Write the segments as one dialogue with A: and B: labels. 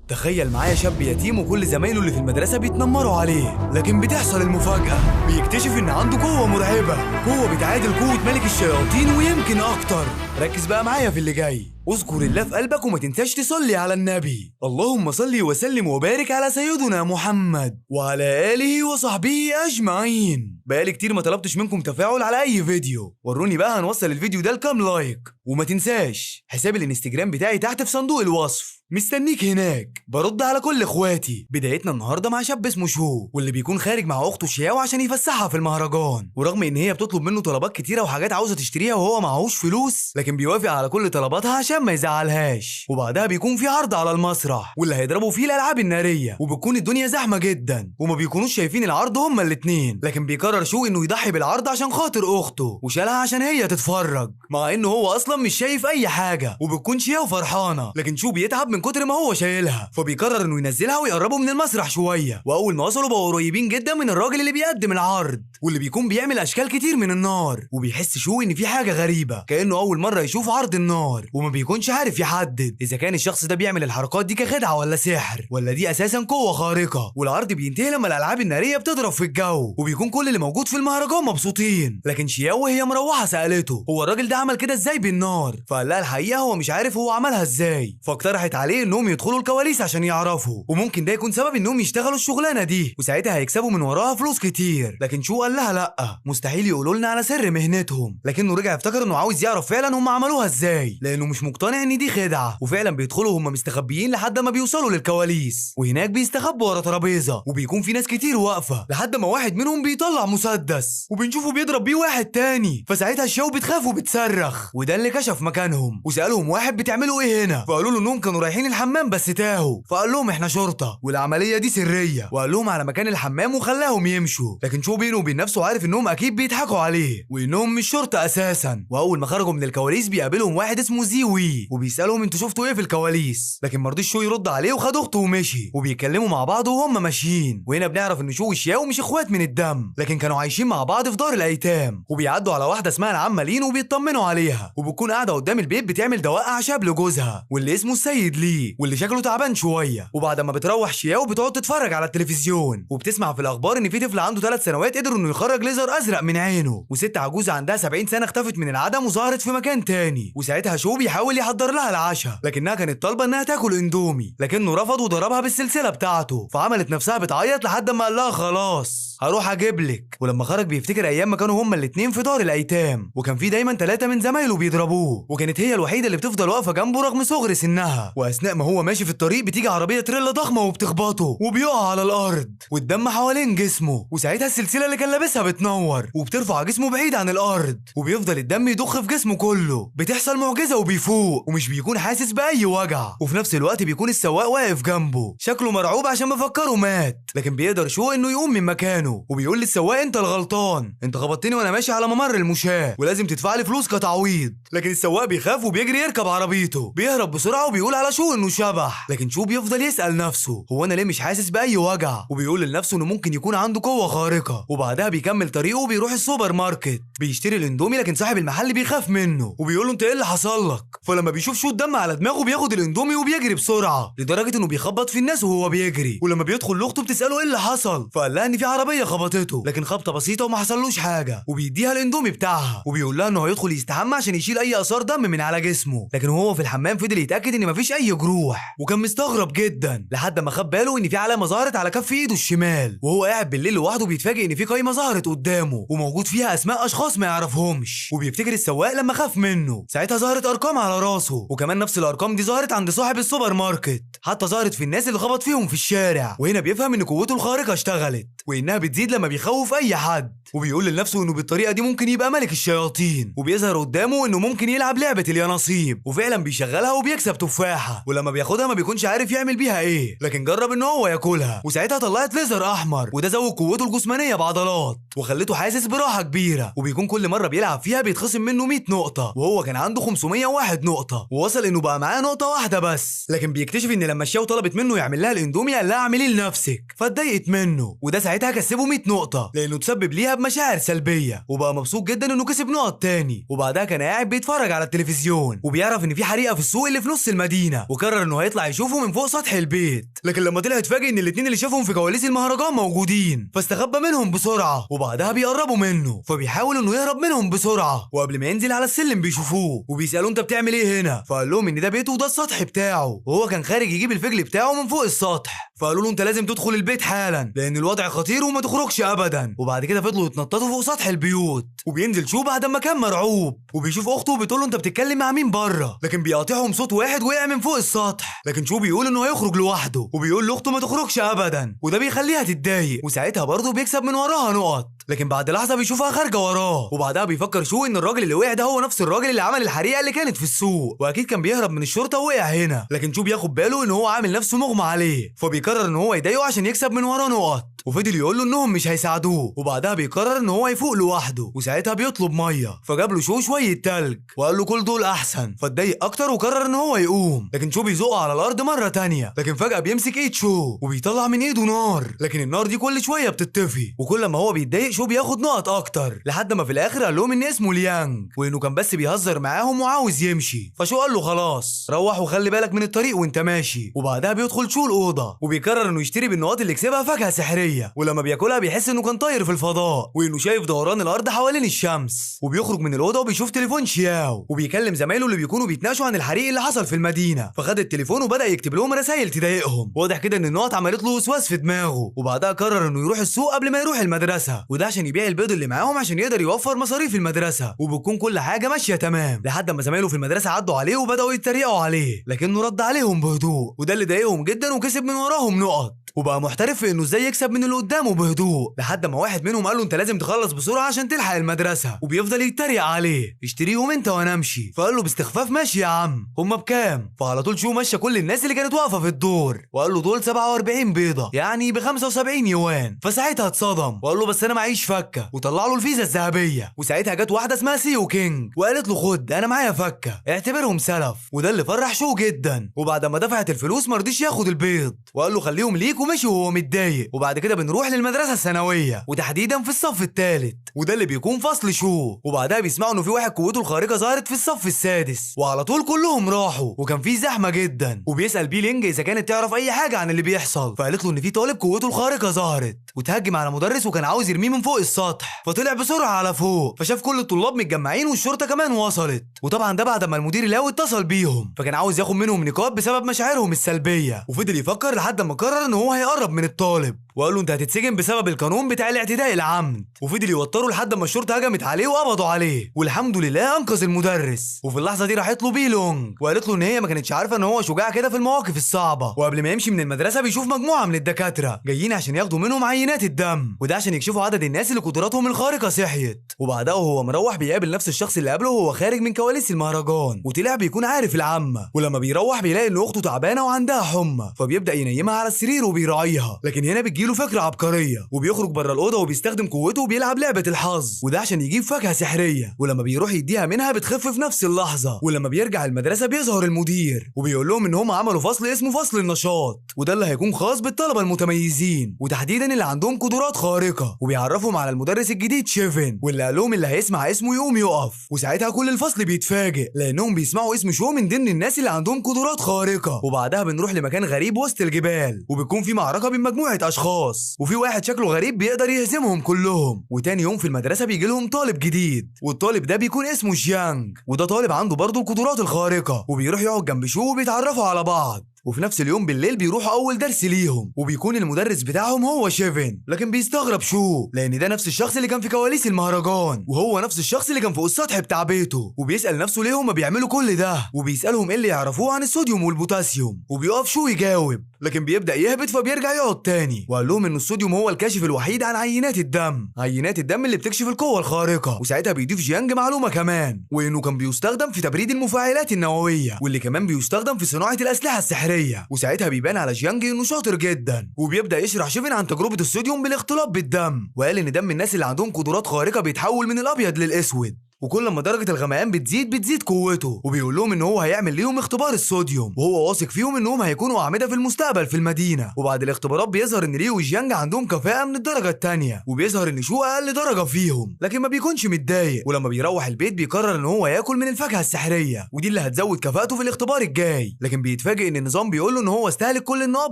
A: تخيل معايا شاب يتيم وكل زمايله اللي في المدرسة بيتنمروا عليه، لكن بتحصل المفاجأة، بيكتشف إن عنده قوة مرعبة، قوة بتعادل قوة ملك الشياطين ويمكن أكتر. ركز بقى معايا في اللي جاي، اذكر الله في قلبك وما تنساش تصلي على النبي. اللهم صل وسلم وبارك على سيدنا محمد وعلى آله وصحبه أجمعين. بقالي كتير ما طلبتش منكم تفاعل على أي فيديو، وروني بقى هنوصل الفيديو ده لكام like. وما تنساش حساب الانستجرام بتاعي تحت في صندوق الوصف، مستنيك هناك، برد على كل اخواتي. بدايتنا النهارده مع شاب اسمه شو، واللي بيكون خارج مع اخته شياو عشان يفسحها في المهرجان، ورغم ان هي بتطلب منه طلبات كتيرة وحاجات عاوزه تشتريها وهو معهوش فلوس، لكن بيوافق على كل طلباتها عشان ما يزعلهاش. وبعدها بيكون في عرض على المسرح واللي هيضربوا فيه الالعاب النارية، وبتكون الدنيا زحمة جدا وما بيكونوش شايفين العرض هما الاتنين، لكن بيقرر شو انه يضحي بالعرض عشان خاطر اخته وشالها عشان هي تتفرج، مع انه هو اصلا مش شايف اي حاجة. وبتكون شياو فرحانة، لكن شو بيتعب من كتر ما هو شايلها، فبيقرر انه ينزلها ويقربوا من المسرح شوية. واول ما وصلوا بقوا قريبين جدا من الراجل اللي بيقدم العرض، واللي بيكون بيعمل اشكال كتير من النار، وبيحس شو ان في حاجة غريبة، كانه اول مرة يشوف عرض النار، وما بيكونش عارف يحدد اذا كان الشخص ده بيعمل الحركات دي كخدعه ولا سحر ولا دي اساسا قوة خارقة. والعرض بينتهي لما الالعاب النارية بتضرب في الجو، وبيكون كل اللي موجود في المهرجان مبسوطين. لكن شياو وهي مروحة سالته هو الراجل ده عمل كده ازاي بالنار، فقال لها الحقيقة هو مش عارف هو عملها ازاي، فاقترحت عليه انهم يدخلوا الكواليس عشان يعرفوا، وممكن ده يكون سبب انهم يشتغلوا الشغلانة دي وساعتها هيكسبوا من وراها فلوس كتير. لكن شو قال لها لا، مستحيل يقولوا لنا على سر مهنتهم، لكنه رجع افتكر انه عاوز يعرف فعلا هم عملوها ازاي، لانه مش مقتنع ان دي خدعه. وفعلا بيدخلوا هم مستخبيين لحد ما بيوصلوا للكواليس، وهناك بيستخبوا ورا ترابيزة، وبيكون في ناس كتير واقفة لحد ما واحد منهم بيطلع مسدس وبنشوفه بيضرب بيه واحد تاني، فساعتها شياو بتخاف وبتصرخ، وده اللي كشف مكانهم. وسالهم واحد بتعملوا ايه هنا، فقالوا له انهم كانوا رايحين الحمام بس تاهوا، فقال لهم احنا شرطه والعملية دي سرية، وقال لهم على مكان الحمام وخلاهم يمشوا. لكن شو بينه وبين نفسه عارف انهم اكيد بيضحكوا عليه وانهم مش شرطه اساسا. واول ما خرجوا من الكواليس بيقابلهم واحد اسمه زيوي وبيسالهم انتوا شفتوا ايه في الكواليس، لكن ما رضيش شو يرد عليه وخد اخته ومشي، وبيتكلموا مع بعض وهم ماشيين. وهنا بنعرف ان شو وشياو مش اخوات من الدم، لكن كانوا عايشين مع بعض في دار الايتام، وبيعدوا على واحدة اسمها العمه لين وبيطمنوا عليها، وبتكون قاعدة قدام البيت بتعمل دواء اعشاب لجوزها واللي اسمه السيد لي واللي شكله تعبان شوية. وبعد ما بتروح شياو بتقعد تتفرج على التلفزيون، وبتسمع في الاخبار ان في طفل عنده 3 سنوات قدر انه يخرج ليزر ازرق من عينه، وست عجوزه عندها 70 سنة اختفت من العدم وظهرت في مكان تاني. وساعتها شو بيحاول يحضر لها العشاء، لكنها كانت طالبه انها تاكل اندومي، لكنه رفض وضربها بالسلسلة بتاعته، فعملت نفسها بتعيط لحد ما قال لها خلاص هروح اجيب لك. ولما خرج بيفتكر ايام ما كانوا هما الاثنين في دار الايتام، وكان في دايما 3 من زمايله بيضربوه، وكانت هي الوحيدة اللي بتفضل واقفة جنبه رغم صغر سنها. واثناء ما هو ماشي في الطريق بتيجي عربية تريلا ضخمة وبتخبطه وبيقع على الارض والدم حوالين جسمه، وساعتها السلسلة اللي كان لابسها بتنور وبترفع جسمه بعيد عن الارض، وبيفضل الدم يضخ في جسمه كله. بتحصل معجزه وبيفوق ومش بيكون حاسس باي وجع، وفي نفس الوقت بيكون السواق واقف جنبه شكله مرعوب عشان مفكرة مات، لكن بيقدر شو انه يقوم من مكانه وبيقول للسواق انت الغلطان، انت خبطتني وانا ماشي على ممر المشاة ولازم تدفع لي فلوس كتعويض. لكن السواق بيخاف وبيجري يركب عربيته، بيهرب بسرعة وبيقول على شو انه شبح. لكن شو بيفضل يسال نفسه هو انا ليه مش حاسس باي وجع، وبيقول لنفسه انه ممكن يكون عنده قوة خارقة. وبعدها بيكمل طريقه وبيروح السوبر ماركت بيشتري الاندومي، لكن صاحب المحل بيخاف منه وبيقول له انت ايه اللي حصل لك، فلما بيشوف شو الدم على دماغه بياخد الاندومي وبيجري بسرعة لدرجة انه بيخبط في الناس وهو بيجري. ولما بيدخل لاخته بتساله ايه اللي حصل، فقال لها ان في عربية خبطته لكن خبطه بسيطة وما حصلوش حاجة، وبيديها الاندومي بتاعها وبيقول لها انه هيدخل يستحمى عشان يشيل اي اثار دم من على جسمه. لكن وهو في الحمام فضل يتاكد ان مفيش اي جروح، وكان مستغرب جدا لحد ما خد باله ان في علامة ظهرت على كف ايده الشمال. وهو قاعد بالليل لوحده بيتفاجئ ان في قايمة ظهرت قدامه وموجود فيها اسماء اشخاص ما يعرفهمش، وبيفتكر السواق لما خاف منه. ساعتها ظهرت ارقام على راسه، وكمان نفس الارقام دي ظهرت عند صاحب السوبر ماركت، حتى ظهرت في الناس اللي خبط فيهم في الشارع. وهنا بيفهم ان قوته الخارقة اشتغلت وانها بتزيد لما بيخوف اي حد، وبيقول لنفسه انه بالطريقة دي ممكن يبقى ملك الشياطين. وبيظهر قدامه انه ممكن يلعب لعبه اليانصيب، وفعلا بيشغلها وبيكسب تفاحة، ولما بياخدها ما بيكونش عارف يعمل بيها ايه، لكن جرب ان هو ياكلها وساعتها طلعت ليزر احمر، وده زود قوته الجسمانية بعضلات وخلته حاسس براحة كبيرة. وبيكون كل مرة بيلعب فيها بيتخصم منه 100 نقطة، وهو كان عنده 501 نقطة، ووصل انه بقى معاه نقطة واحدة بس. لكن بيكتشف ان لما لما شياو طلبت منه يعمل لها الاندومي قال لها اعمليه لنفسك، فاتضايقت منه، وده ساعتها كسبه 100 نقطة لانه تسبب ليها بمشاعر سلبية، وبقى مبسوط جدا انه كسب نقط تاني. وبعدها كان قاعد بيتفرج على التلفزيون وبيعرف ان في حريقة في السوق اللي في نص المدينة، وقرر انه هيطلع يشوفه من فوق سطح البيت. لكن لما طلع اتفاجئ ان الاثنين اللي شافهم في كواليس المهرجان موجودين، فاستخبى منهم بسرعة. وبعدها بيقربوا منه فبيحاول انه يهرب منهم بسرعة، وقبل ما ينزل على السلم بيشوفوه وبيسالوه انت بتعمل ايه هنا؟ فقال لهم ان ده بيته وده السطح بتاعه، وهو كان خارج يجيب الفجل بتاعه من فوق السطح. فقالوا له انت لازم تدخل البيت حالا لان الوضع خطير وما تخرجش ابدا. وبعد كده فضلوا يتنططوا فوق سطح البيوت. وبينزل شو بعد ما كان مرعوب وبيشوف اخته وبتقول له انت بتتكلم مع مين بره، لكن بيقاطعهم صوت واحد وقع من فوق السطح. لكن شو بيقول انه هيخرج لوحده وبيقول لاخته ما تخرجش ابدا، وده بيخليها تتضايق، وساعتها برضه بيكسب من وراها نقط. لكن بعد لحظة بيشوفها خارجه وراه، وبعدها بيفكر شو ان الراجل اللي وقع ده هو نفس الراجل اللي عمل الحريقه اللي كانت في السوق، واكيد كان بيهرب من الشرطة ووقع هنا. لكن شو بياخد باله ان هو عامل نفسه مغمى عليه، فبيقرر ان هو يضايقه عشان يكسب من وراه نقط، وفضل يقول له انهم مش هيساعدوه. وبعدها بيقرر ان هو يفوق لوحده، وساعتها بيطلب مية، فجاب له شو شوية تلج وقال له كل دول احسن، فاتضايق اكتر وقرر ان هو يقوم. لكن شو بيزقه على الارض مرة تانية، لكن فجاة بيمسك ايد شو وبيطلع من ايده نار، لكن النار دي كل شوية بتطفي، وكل ما هو بيتضايق شو بياخد نقط اكتر، لحد ما في الاخر قال لهم ان اسمه ليانج وانه كان بس بيهزر معاهم وعاوز يمشي. فشو قال له خلاص روح وخلي بالك من الطريق وانت ماشي. وبعدها بيدخل شو الاوضة وبيقرر انه يشتري بالنقاط اللي كسبها فاكهة سحريه، ولما بياكلها بيحس انه كان طاير في الفضاء وانه شايف دوران الارض حوالين الشمس. وبيخرج من الاوضة وبيشوف تليفون شياو وبيكلم زمايله اللي بيكونوا بيتناقشوا عن الحريق اللي حصل في المدينة، فخد التليفون وبدا يكتب لهم رسائل تضايقهم. واضح كده ان النقط عملت له وسواس في دماغه. وبعدها قرر انه يروح السوق قبل ما يروح المدرسة، وده عشان يبيع البيض اللي معاهم عشان يقدر يوفر مصاريف المدرسة، وبتكون كل حاجة ماشية تمام لحد ما زمايله في المدرسة عدوا عليه وبداوا يتريقوا عليه، لكنه رد عليهم بهدوء، وده اللي ضايقهم جدا وكسب من وراهم نقط. وبقى محترف في انه ازاي يكسب من اللي قدامه بهدوء، لحد ما واحد منهم قال له انت لازم تخلص بسرعة عشان تلحق المدرسة، وبيفضل يتريق عليه اشتريهم انت وانا امشي. فقال له باستخفاف ماشي يا عم، هما بكام؟ فعلى طول شو مشى كل الناس اللي كانت واقفة في الدور وقال له دول 47 بيضة يعني ب 75 يوان. فساعتها اتصدم وقال له بس انا معيش فكه، وطلع له الفيزا الذهبية. وساعتها جت واحدة اسمها سيو كينج وقالت له خد انا معايا فكه اعتبرهم سلف، وده اللي فرح شو جدا. وبعد ما دفعت الفلوس ما رضيش ياخد البيض وقال له خليهم ليك، ومشي وهو متضايق. وبعد كده بنروح للمدرسة الثانوية وتحديدا في الصف الثالث، وده اللي بيكون فصل شو. وبعدها بيسمعوا انه في واحد قوته الخارقة ظهرت في الصف السادس، وعلى طول كلهم راحوا وكان في زحمة جدا. وبيسال بيلينج اذا كانت تعرف اي حاجة عن اللي بيحصل، فقالت له ان في طالب قوته الخارقة ظهرت وتهجم على مدرس وكان عاوز يرميه من فوق السطح، فطلع بسرعة على فوق فشاف كل الطلاب متجمعين والشرطة كمان وصلت. وطبعا ده بعد ما المدير لاو اتصل بيهم، فكان عاوز ياخد منهم نقاط بسبب مشاعرهم السلبية. وفضل يفكر لحد ما قرر ان هو هيقرب من الطالب وقال له انت هتتسجن بسبب القانون بتاع الاعتداء العمد، وفضل يوتره لحد ما الشرطة هجمت عليه وقبضوا عليه، والحمد لله انقذ المدرس. وفي اللحظة دي راحت له بيلونج وقالت له ان هي ما كانتش عارفه ان هو شجاع كده في المواقف الصعبة. وقبل ما يمشي من المدرسة بيشوف مجموعة من الدكاترة جايين عشان ياخدوا منهم عينات الدم، وده عشان يكشفوا عدد الناس اللي قدراتهم الخارقة صحيت. وبعدها وهو مروح بيقابل نفس الشخص اللي قابله وهو خارج من كواليس المهرجان، وطلع بيكون عارف العمه. ولما بيروح بيلاقي ان اخته تعبانة وعندها حمى، فبيبدا ينيمها على السرير وبيراعيها. لكن هنا بتجيله فكرة عبقرية وبيخرج بره الاوضة وبيستخدم قوته وبيلعب لعبه الحظ، وده عشان يجيب فاكهة سحريه. ولما بيروح يديها منها بتخف في نفس اللحظة. ولما بيرجع المدرسة بيظهر المدير وبيقول لهم ان هم عملوا فصل اسمه فصل النشاط، وده اللي هيكون خاص بالطلبه المتميزين وتحديدا اللي عندهم قدرات خارقة. وبيعرفهم على المدرس الجديد شيفن، واللي قال لهم اللي هيسمع اسمه يقوم يقف. وساعتها كل الفصل بيتفاجئ لانهم بيسمعوا اسم شو من ضمن الناس اللي عندهم قدرات خارقة. وبعدها بنروح لمكان غريب وسط الجبال، وبيكون في معركة بين مجموعة اشخاص، وفي واحد شكله غريب بيقدر يهزمهم كلهم. وتاني يوم في المدرسة بيجي لهم طالب جديد، والطالب ده بيكون اسمه جيانج، وده طالب عنده برضه القدرات الخارقة، وبيروح يقعد جنب شو وبيتعرفوا على بعض. وفي نفس اليوم بالليل بيروحوا اول درس ليهم، وبيكون المدرس بتاعهم هو شيفن. لكن بيستغرب شو لان ده نفس الشخص اللي كان في كواليس المهرجان، وهو نفس الشخص اللي كان فوق السطح بتاع بيته. وبيسال نفسه ليه هما بيعملوا كل ده، وبيسالهم ايه اللي يعرفوه عن الصوديوم والبوتاسيوم. وبيقف شو يجاوب، لكن بيبدا يهبط فبيرجع يقعد تاني، وقال لهم ان الصوديوم هو الكاشف الوحيد عن عينات الدم، عينات الدم اللي بتكشف القوة الخارقة. وساعتها بيضيف جيانج معلومة كمان، وانه كان بيستخدم في تبريد المفاعلات النووية، واللي كمان بيستخدم في صناعة الاسلحة السحريه. وساعتها بيبان على جيانج انه شاطر جدا، وبيبدا يشرح شيفن عن تجربه الصوديوم بالاختلاط بالدم، وقال ان دم الناس اللي عندهم قدرات خارقة بيتحول من الابيض للاسود. وكل ما درجه الغمقان بتزيد بتزيد قوته. وبيقول لهم ان هو هيعمل ليهم اختبار الصوديوم، وهو واثق فيهم انهم هيكونوا اعمدة في المستقبل في المدينة. وبعد الاختبارات بيظهر ان ليو وجيانج عندهم كفاءة من الدرجة الثانية، وبيظهر ان شو اقل درجه فيهم، لكن ما بيكونش متضايق. ولما بيروح البيت بيقرر ان هو ياكل من الفاكهة السحريه، ودي اللي هتزود كفاءته في الاختبار الجاي. لكن بيتفاجئ ان النظام بيقول له ان هو استهلك كل النقط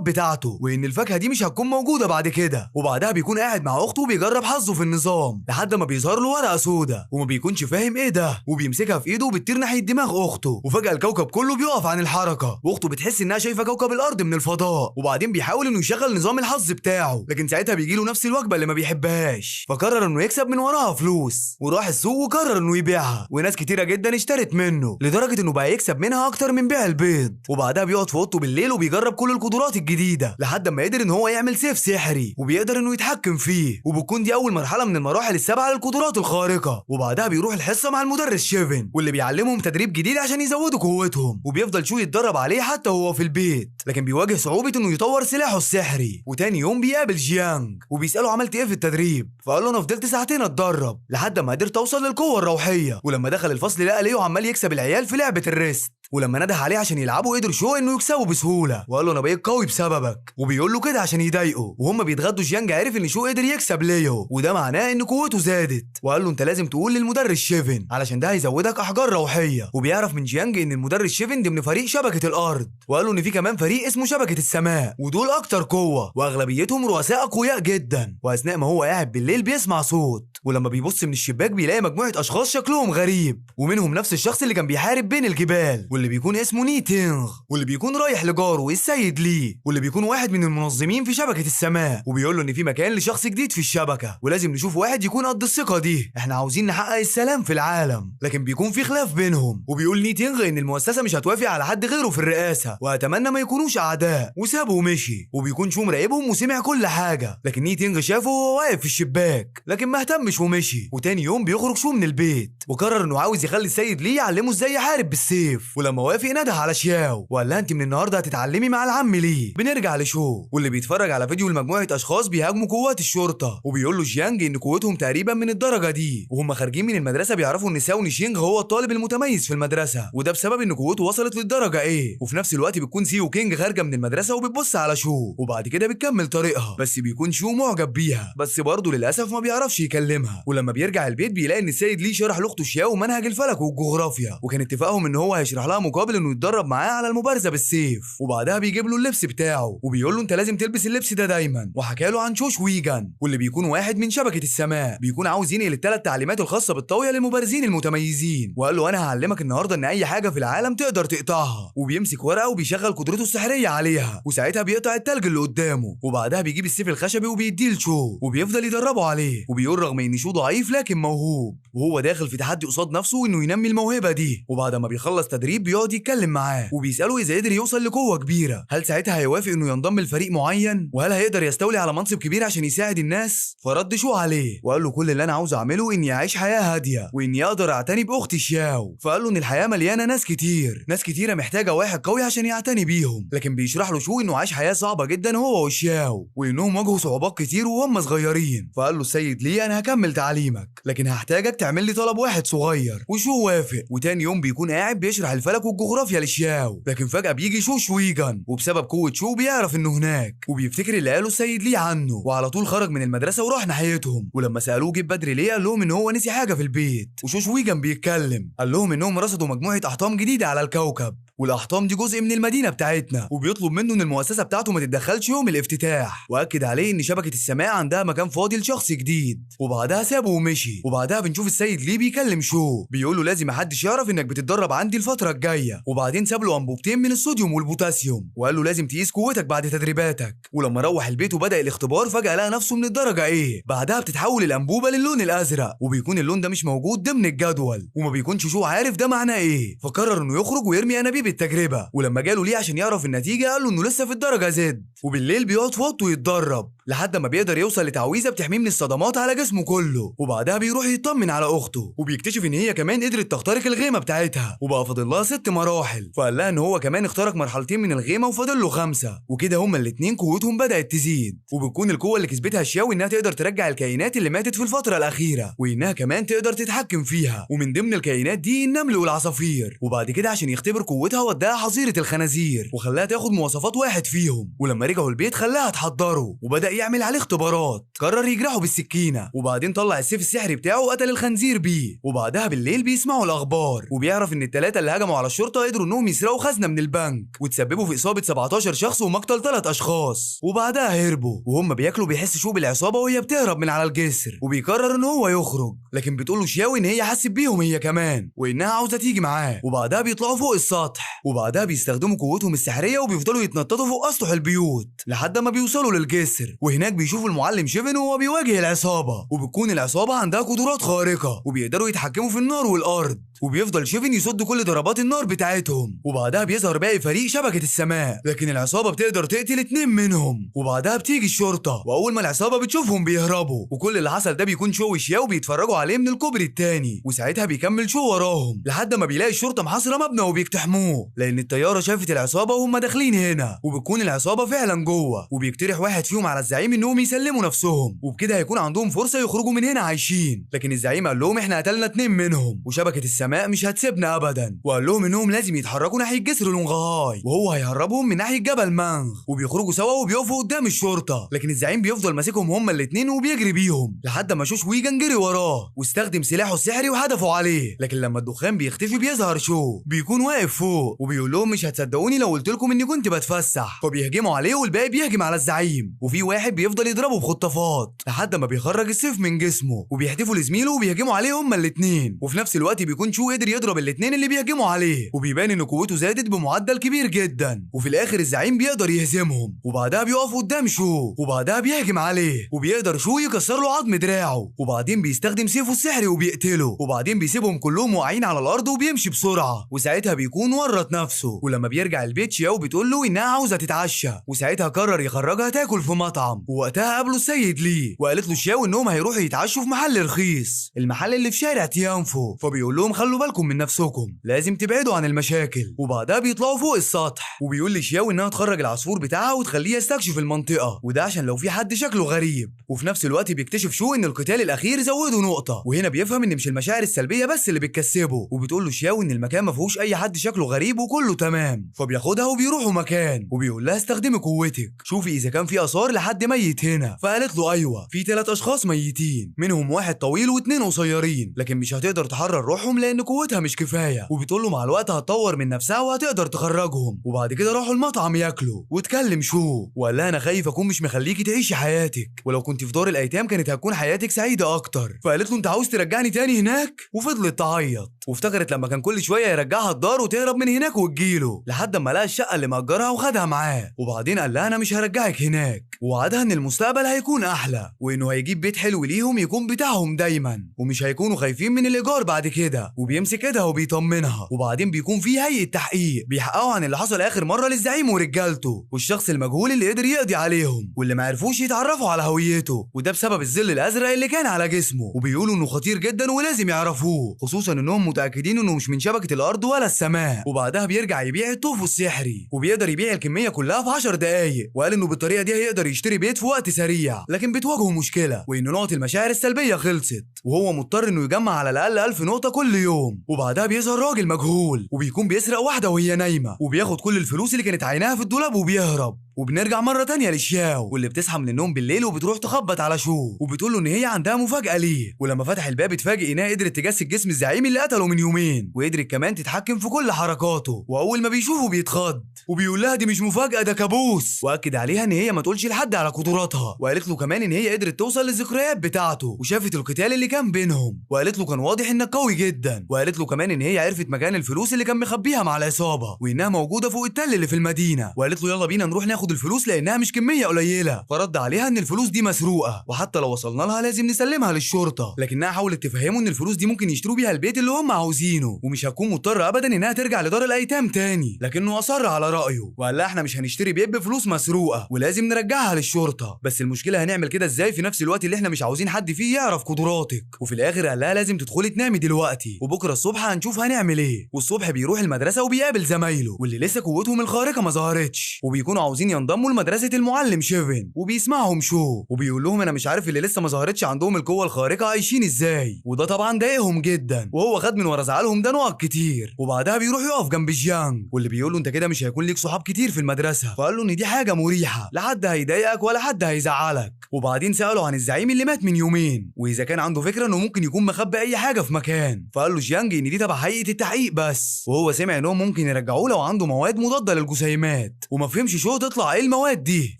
A: بتاعته، وان الفاكهة دي مش هتكون موجودة بعد كده. وبعدها بيكون قاعد مع اخته وبيجرب حظه في النظام لحد ما بيظهر له ورقة سودا، وما بيكونش فاهم ايه ده، وبيمسكها في ايده وبتطير ناحية دماغ اخته. وفجاة الكوكب كله بيقف عن الحركة، واخته بتحس انها شايفه كوكب الارض من الفضاء. وبعدين بيحاول انه يشغل نظام الحظ بتاعه، لكن ساعتها بيجي له نفس الوجبة اللي ما بيحبهاش، فقرر انه يكسب من وراها فلوس، وراح السوق وقرر انه يبيعها، وناس كتيرة جدا اشترت منه لدرجة انه بقى يكسب منها اكتر من بيع البيض. وبعدها بيقعد في اوضته بالليل وبيجرب كل القدرات الجديدة لحد ما قدر ان هو يعمل سيف سحري وبيقدر انه يتحكم فيه، وبتكون دي اول مرحلة من المراحل السبعة للقدرات الخارقة. وبعدها بيروح الحصة مع المدرس شيفن، واللي بيعلمهم تدريب جديد عشان يزودوا قوتهم، وبيفضل شو يتدرب عليه حتى وهو في البيت، لكن بيواجه صعوبة انه يطور سلاحه السحري. وتاني يوم بيقابل جيانج وبيساله عملت ايه في التدريب، فقال له انا فضلت ساعتين اتدرب لحد ما قدرت اوصل للقوة الروحية. ولما دخل الفصل لقى ليو عمال يكسب العيال في لعبه ال wrist، ولما نده عليه عشان يلعبوا قدر شو انه يكسبه بسهولة، وقال له انا بقيت قوي بسببك، وبيقول له كده عشان يضايقه. وهم بيتغدوا جيانج عرف ان شو قدر يكسب ليو، وده معناه ان قوته زادت، وقال له انت لازم تقول للمدرس شيفن علشان ده هيزودك احجار روحية. وبيعرف من جيانج ان المدرس شيفن ضمن فريق شبكة الارض، وقال له ان في كمان فريق اسمه شبكة السماء، ودول اكتر قوة واغلبيتهم رؤساء اقوياء جدا. واثناء ما هو قاعد بالليل بيسمع صوت، ولما بيبص من الشباك بيلاقي مجموعة اشخاص شكلهم غريب، ومنهم نفس الشخص اللي كان بيحارب بين الجبال، واللي بيكون اسمه ني تينغ، واللي بيكون رايح لجاره السيد لي، واللي بيكون واحد من المنظمين في شبكة السماء، وبيقول له ان في مكان لشخص جديد في الشبكة، ولازم نشوف واحد يكون قد الثقة دي، احنا عاوزين نحقق السلام في العالم. لكن بيكون في خلاف بينهم، وبيقول ني تينغ ان المؤسسة مش هتوافق على حد غيره في الرئاسة، واتمنى ما يكونوش اعداء، وسابه ومشي. وبيكون شو مراقبهم وسمع كل حاجة، لكن ني تينغ شافه وهو واقف في الشباك، لكن ما اهتمش ومشي. وتاني يوم بيخرج شو من البيت، وقرر انه عاوز يخلي السيد لي يعلمه ازاي يحارب بالسيف. ولما وافق نده على شياو وقال لها انت من النهارده هتتعلمي مع العم لي. بنرجع لشو واللي بيتفرج على فيديو لمجموعة اشخاص بيهاجموا قوات الشرطة، وبيقول له جيانج ان قوتهم تقريبا من الدرجة دي. وهم خارجين من المدرسة بيعرفوا ان ساو نيشينغ هو الطالب المتميز في المدرسة، وده بسبب ان قوته وصلت للدرجة A. وفي نفس الوقت بتكون سيو كينج خارجه من المدرسة وبتبص على شو، وبعد كده بتكمل طريقها، بس بيكون شو معجب بيها، بس برضه للاسف ما بيعرفش يكلمها. ولما بيرجع البيت بيلاقي ان السيد لي شرح لاخته شياو منهج الفلك والجغرافيا، وكان اتفاقهم ان هو هيشرح لها مقابل انه يتدرب معاه على المبارزة بالسيف. وبعدها بيجيب له اللبس بتاعه وبيقول له انت لازم تلبس اللبس ده دايما، وحكى له عن شوش ويجان واللي بيكون واحد من شبكة السماء، بيكون عاوز ينقل الثلاث تعليمات الخاصة بالطاويه للمبارزين المتميزين، وقال له انا هعلمك النهارده ان اي حاجة في العالم تقدر تقطعها. وبيمسك ورقة وبيشغل قدرته السحريه عليها، وساعتها بيقطع التلج اللي قدامه. وبعدها بيجيب السيف الخشبي وبيديه لشو وبيفضل يدربه عليه، وبيقول رغم ان شو ضعيف لكن موهوب، وهو داخل في تحدي قصاد نفسه انه ينمي الموهبة دي. وبعد ما بيخلص تدريب بيقعد يتكلم معاه وبيساله اذا قدر يوصل لقوه كبيرة هل ساعتها هيوافق انه ينضم لفريق معين، وهل هيقدر يستولي على منصب كبير عشان يساعد الناس. فرد شو عليه وقال له كل اللي انا عاوز اعمله اني اعيش حياة هادية واني اقدر اعتني باختي شياو. فقال له ان الحياة مليانة ناس كتير، ناس كتيرة محتاجه واحد قوي عشان يعتني بيهم. لكن بيشرح له شو انه عاش حياة صعبة جدا هو وشياو، وانهم واجهوا صعوبات كتير وهم صغيرين. فقال له السيد لي انا هكمل تعليمك، لكن هحتاجك تعمل لي طلب واحد صغير. وشو وافق. وتاني يوم بيكون قاعد بيشرح الفلك والجغرافيا لشياو، لكن فجأة بيجي شو شويجان، وبسبب قوة شو بيعرف انه هناك، وبيفتكر اللي قاله السيد لي عنه، وعلى طول خرج من المدرسة وراح ناحيتهم. ولما سألوه جه بدري ليه قال لهم ان هو نسي حاجة في البيت. وشو شويجان بيتكلم قال لهم انهم رصدوا مجموعة احطام جديدة على الكوكب، والاحطام دي جزء من المدينة بتاعتنا، وبيطلب منه ان المؤسسة بتاعته ما تتدخلش يوم الافتتاح، واكد عليه ان شبكة السماء عندها مكان فاضي لشخص جديد. وبعدها سابه ومشي. وبعدها بنشوف السيد ليه بيكلم شو بيقول له لازم محدش يعرف انك بتتدرب عندي الفترة الجاية. وبعدين ساب له انبوبتين من الصوديوم والبوتاسيوم وقال له لازم تقيس قوتك بعد تدريباتك. ولما روح البيت وبدا الاختبار فجاة لقى نفسه من الدرجة A. بعدها بتتحول الانبوبة للون الازرق، وبيكون اللون ده مش موجود ضمن الجدول، وما بيكونش شو عارف ده معناه ايه، فقرر انه يخرج ويرمي انابيب التجربة. ولما جاله ليه عشان يعرف النتيجة قال له انه لسه في الدرجة Z. وبالليل بيقعد في اوضته يتدرب، لحد ما بيقدر يوصل لتعويذه بتحميه من الصدمات على جسمه كله. وبعدها بيروح يطمن على اخته، وبيكتشف ان هي كمان قدرت تخترق الغيمه بتاعتها وبقى فاضل لها 6 مراحل. فقال لها ان هو كمان اخترق مرحلتين من الغيمه وفاضل له 5، وكده هما الاثنين قوتهم بدات تزيد. وبتكون القوة اللي كسبتها شياو انها تقدر ترجع الكائنات اللي ماتت في الفترة الاخيرة، وانها كمان تقدر تتحكم فيها، ومن ضمن الكائنات دي النمل والعصافير. وبعد كده عشان يختبر قوتها وداها حظيرة الخنازير وخلاها تاخد مواصفات واحد فيهم، ولما رجعوا البيت خلاها تحضره وبدا يعمل عليه اختبارات. قرر يجرحه بالسكينة، وبعدين طلع السيف السحري بتاعه وقتل الخنزير بيه. وبعدها بالليل بيسمعوا الاخبار وبيعرف ان الثلاثة اللي هجموا على الشرطة قدروا انهم يسرقوا خزنه من البنك وتسببوا في اصابه 17 شخص ومقتل 3 اشخاص، وبعدها هربوا. وهم بياكلوا بيحس شو بالعصابه وهي بتهرب من على الجسر، وبيقرر ان هو يخرج، لكن بتقول له شياو ان هي حست بيهم هي كمان وانها عاوزه تيجي معاه. وبعدها بيطلعوا فوق السطح، وبعدها بيستخدموا قوتهم السحريه وبيفضلوا يتنططوا فوق اسطح البيوت لحد ما بيوصلوا للجسر. وهناك بيشوفوا المعلم شيفن وهو بيواجه العصابة، وبتكون العصابة عندها قدرات خارقة وبيقدروا يتحكموا في النار والارض، وبيفضل شيفن يصد كل ضربات النار بتاعتهم. وبعدها بيظهر باقي فريق شبكة السماء، لكن العصابة بتقدر تقتل 2 منهم. وبعدها بتيجي الشرطة، واول ما العصابة بتشوفهم بيهربوا، وكل اللي حصل ده بيكون شو وشياو بيتفرجوا عليه من الكوبري التاني. وساعتها بيكمل شو وراهم لحد ما بيلاقي الشرطة محاصرة مبنى وبيقتحموه، لان الطيارة شافت العصابة وهم داخلين هنا، وبتكون العصابة فعلا جوه. وبيقترح واحد فيهم على الزعيم انهم يسلموا نفسهم، وبكده هيكون عندهم فرصة يخرجوا من هنا عايشين، لكن الزعيم قال لهم احنا قتلنا 2 منهم وشبكة السماء مش هتسيبنا ابدا، وقال لهم انهم لازم يتحركوا ناحية جسر لونغهاي وهو هيهربهم من ناحية جبل مانغ. وبيخرجوا سوا وبيقفوا قدام الشرطة، لكن الزعيم بيفضل ماسكهم هما الاثنين وبيجري بيهم لحد ما شو شويجان جري وراه واستخدم سلاحه السحري وهدفه عليه. لكن لما الدخان بيختفي بيظهر شو بيكون واقف فوق وبيقول لهم مش هتصدقوني لو قلت لكم اني كنت بتفسح، فبيهجموا عليه والباقي بيهجم على الزعيم، وفي واحد بيفضل يضربه بخطافات لحد ما بيخرج السيف من جسمه وبيحدفه لزميله وبيهجموا عليه هما الاثنين. وفي نفس الوقت بيكون شو قدر يضرب الاثنين اللي بيهجموا عليه، وبيبان ان قوته زادت بمعدل كبير جدا. وفي الاخر الزعيم بيقدر يهزمهم، وبعدها بيقف قدام شو وبعدها بيهجم عليه وبيقدر شو يكسر له عظم دراعه، وبعدين بيستخدم سيفه السحري وبيقتله، وبعدين بيسيبهم كلهم واقعين على الارض وبيمشي بسرعة. وساعتها بيكون ورط نفسه. ولما بيرجع البيت شياو بتقول له انها عاوزه تتعشى، وساعتها قرر يخرجها تاكل في مطعم. ووقتها قابله السيد ليه وقالت له شياو انهم هيروحوا يتعشوا في محل رخيص، المحل اللي في شارع تيانفو، فبيقول لهم خلوا بالكم من نفسكم، لازم تبعدوا عن المشاكل. وبعدها بيطلعوا فوق السطح وبيقول لشياو انها تخرج العصفور بتاعها وتخليه يستكشف المنطقة، وده عشان لو في حد شكله غريب. وفي نفس الوقت بيكتشف شو ان القتال الاخير زوده نقطة، وهنا بيفهم ان مش المشاعر السلبية بس اللي بتكسبه. وبتقول له شياو ان المكان ما فيهوش اي حد شكله غريب وكله تمام، فبياخدها وبيروحوا مكان وبيقول لها استخدمي قوتك، شوفي اذا كان في اثار لحد ميت هنا. فقالت له ايوه في 3 اشخاص ميتين، منهم واحد طويل و2 قصيرين، لكن مش هتقدر تحرر روحهم لان قوتها مش كفاية. وبتقول له مع الوقت هتطور من نفسها وهتقدر تخرجهم. وبعد كده راحوا المطعم ياكلوا، واتكلم شو وقال لها انا خايف اكون مش مخليكي تعيشي حياتك، ولو كنت في دار الايتام كانت هتكون حياتك سعيدة اكتر. فقالت له انت عاوز ترجعني تاني هناك؟ وفضلت تعيط، وافتكرت لما كان كل شوية يرجعها الدار وتهرب من هناك وتجيله، لحد ما لقى الشقة اللي مأجرها وخدها معاه. وبعدين قال لها انا مش هرجعك هناك، ووعدها ان المستقبل هيكون احلى وانه هيجيب بيت حلو ليهم يكون بتاعهم دايما ومش هيكونوا خايفين من الايجار بعد كده. وبيمسك ايدها وبيطمنها. وبعدين بيكون في هيئة تحقيق بيحققوا عن اللي حصل اخر مرة للزعيم ورجالته والشخص المجهول اللي قدر يقضي عليهم واللي ما عرفوش يتعرفوا على هويته، وده بسبب الظل الازرق اللي كان على جسمه، وبيقولوا انه خطير جدا ولازم يعرفوه، خصوصا انهم متاكدين انه مش من شبكة الارض ولا السماء. وبعدها بيرجع يبيع الطوفو السحري وبيقدر يبيع الكمية كلها في 10 دقايق، وقال انه بالطريقة دي هيقدر يشتري بيت في وقت سريع، لكن بتواجهه مشكلة وان نقط المشاعر السلبية خلصت وهو مضطر انه يجمع على الاقل 1000 نقطة كل يوم. وبعدها بيظهر راجل مجهول وبيكون بيسرق واحدة وهي نايمة وبياخد كل الفلوس اللي كانت عيناها في الدولاب وبيهرب. وبنرجع مرة تانية لشياو واللي بتصحى من النوم بالليل وبتروح تخبط على شو وبتقول له ان هي عندها مفاجاة ليه. ولما فتح الباب اتفاجئ انها قدرت تجسد جسم الزعيم اللي قتله من يومين، وقدرت كمان تتحكم في كل حركاته. واول ما بيشوفه بيتخض وبيقول لها دي مش مفاجاة ده كابوس، واكد عليها ان هي ما تقولش لحد على قدراتها. وقالت له كمان ان هي قدرت توصل للذكريات بتاعته وشافت القتال اللي كان بينهم، وقالت له كان واضح انك قوي جدا. وقالت له كمان ان هي عرفت مكان الفلوس اللي كان مخبيها مع العصابة وانها موجودة فوق التل اللي في المدينة. وقالت له يلا بينا نروح ناخد ياخد الفلوس لانها مش كمية قليله. فرد عليها ان الفلوس دي مسروقه وحتى لو وصلنا لها لازم نسلمها للشرطة، لكنها حاولت تفهمه ان الفلوس دي ممكن يشتروا بيها البيت اللي هم عاوزينه ومش هتكون مضطرة ابدا انها ترجع لدار الايتام تاني، لكنه اصر على رايه وقال لها احنا مش هنشتري بيت بفلوس مسروقه ولازم نرجعها للشرطة، بس المشكلة هنعمل كده ازاي في نفس الوقت اللي احنا مش عاوزين حد فيه يعرف قدراتك. وفي الاخر قال لها لازم تدخلي تنامي دلوقتي وبكره الصبح هنشوف هنعمل ايه. والصبح بيروح المدرسة وبيقابل زمايله واللي لسه قوتهم الخارقة ما ظهرتش، وبيكونوا عاوزين ينضموا لمدرسة المعلم شيفن، وبيسمعهم شو وبيقول لهم انا مش عارف اللي لسه ما ظهرتش عندهم القوة الخارقة عايشين ازاي، وده طبعا ضايقهم جدا وهو خد من ورا زعلهم ده نقط كتير. وبعدها بيروح يقف جنب جيانج واللي بيقول له انت كده مش هيكون ليك صحاب كتير في المدرسة، فقال له ان دي حاجة مريحه لا حد هيضايقك ولا حد هيزعلك. وبعدين ساله عن الزعيم اللي مات من يومين واذا كان عنده فكرة انه ممكن يكون مخبي اي حاجة في مكان، فقال له جيانج ان دي تبع هيئة التحقيق بس، وهو سمع انهم ممكن يرجعوه لو عنده مواد مضادة للجسيمات، وما فهمش شو تطلع ايه المواد دي.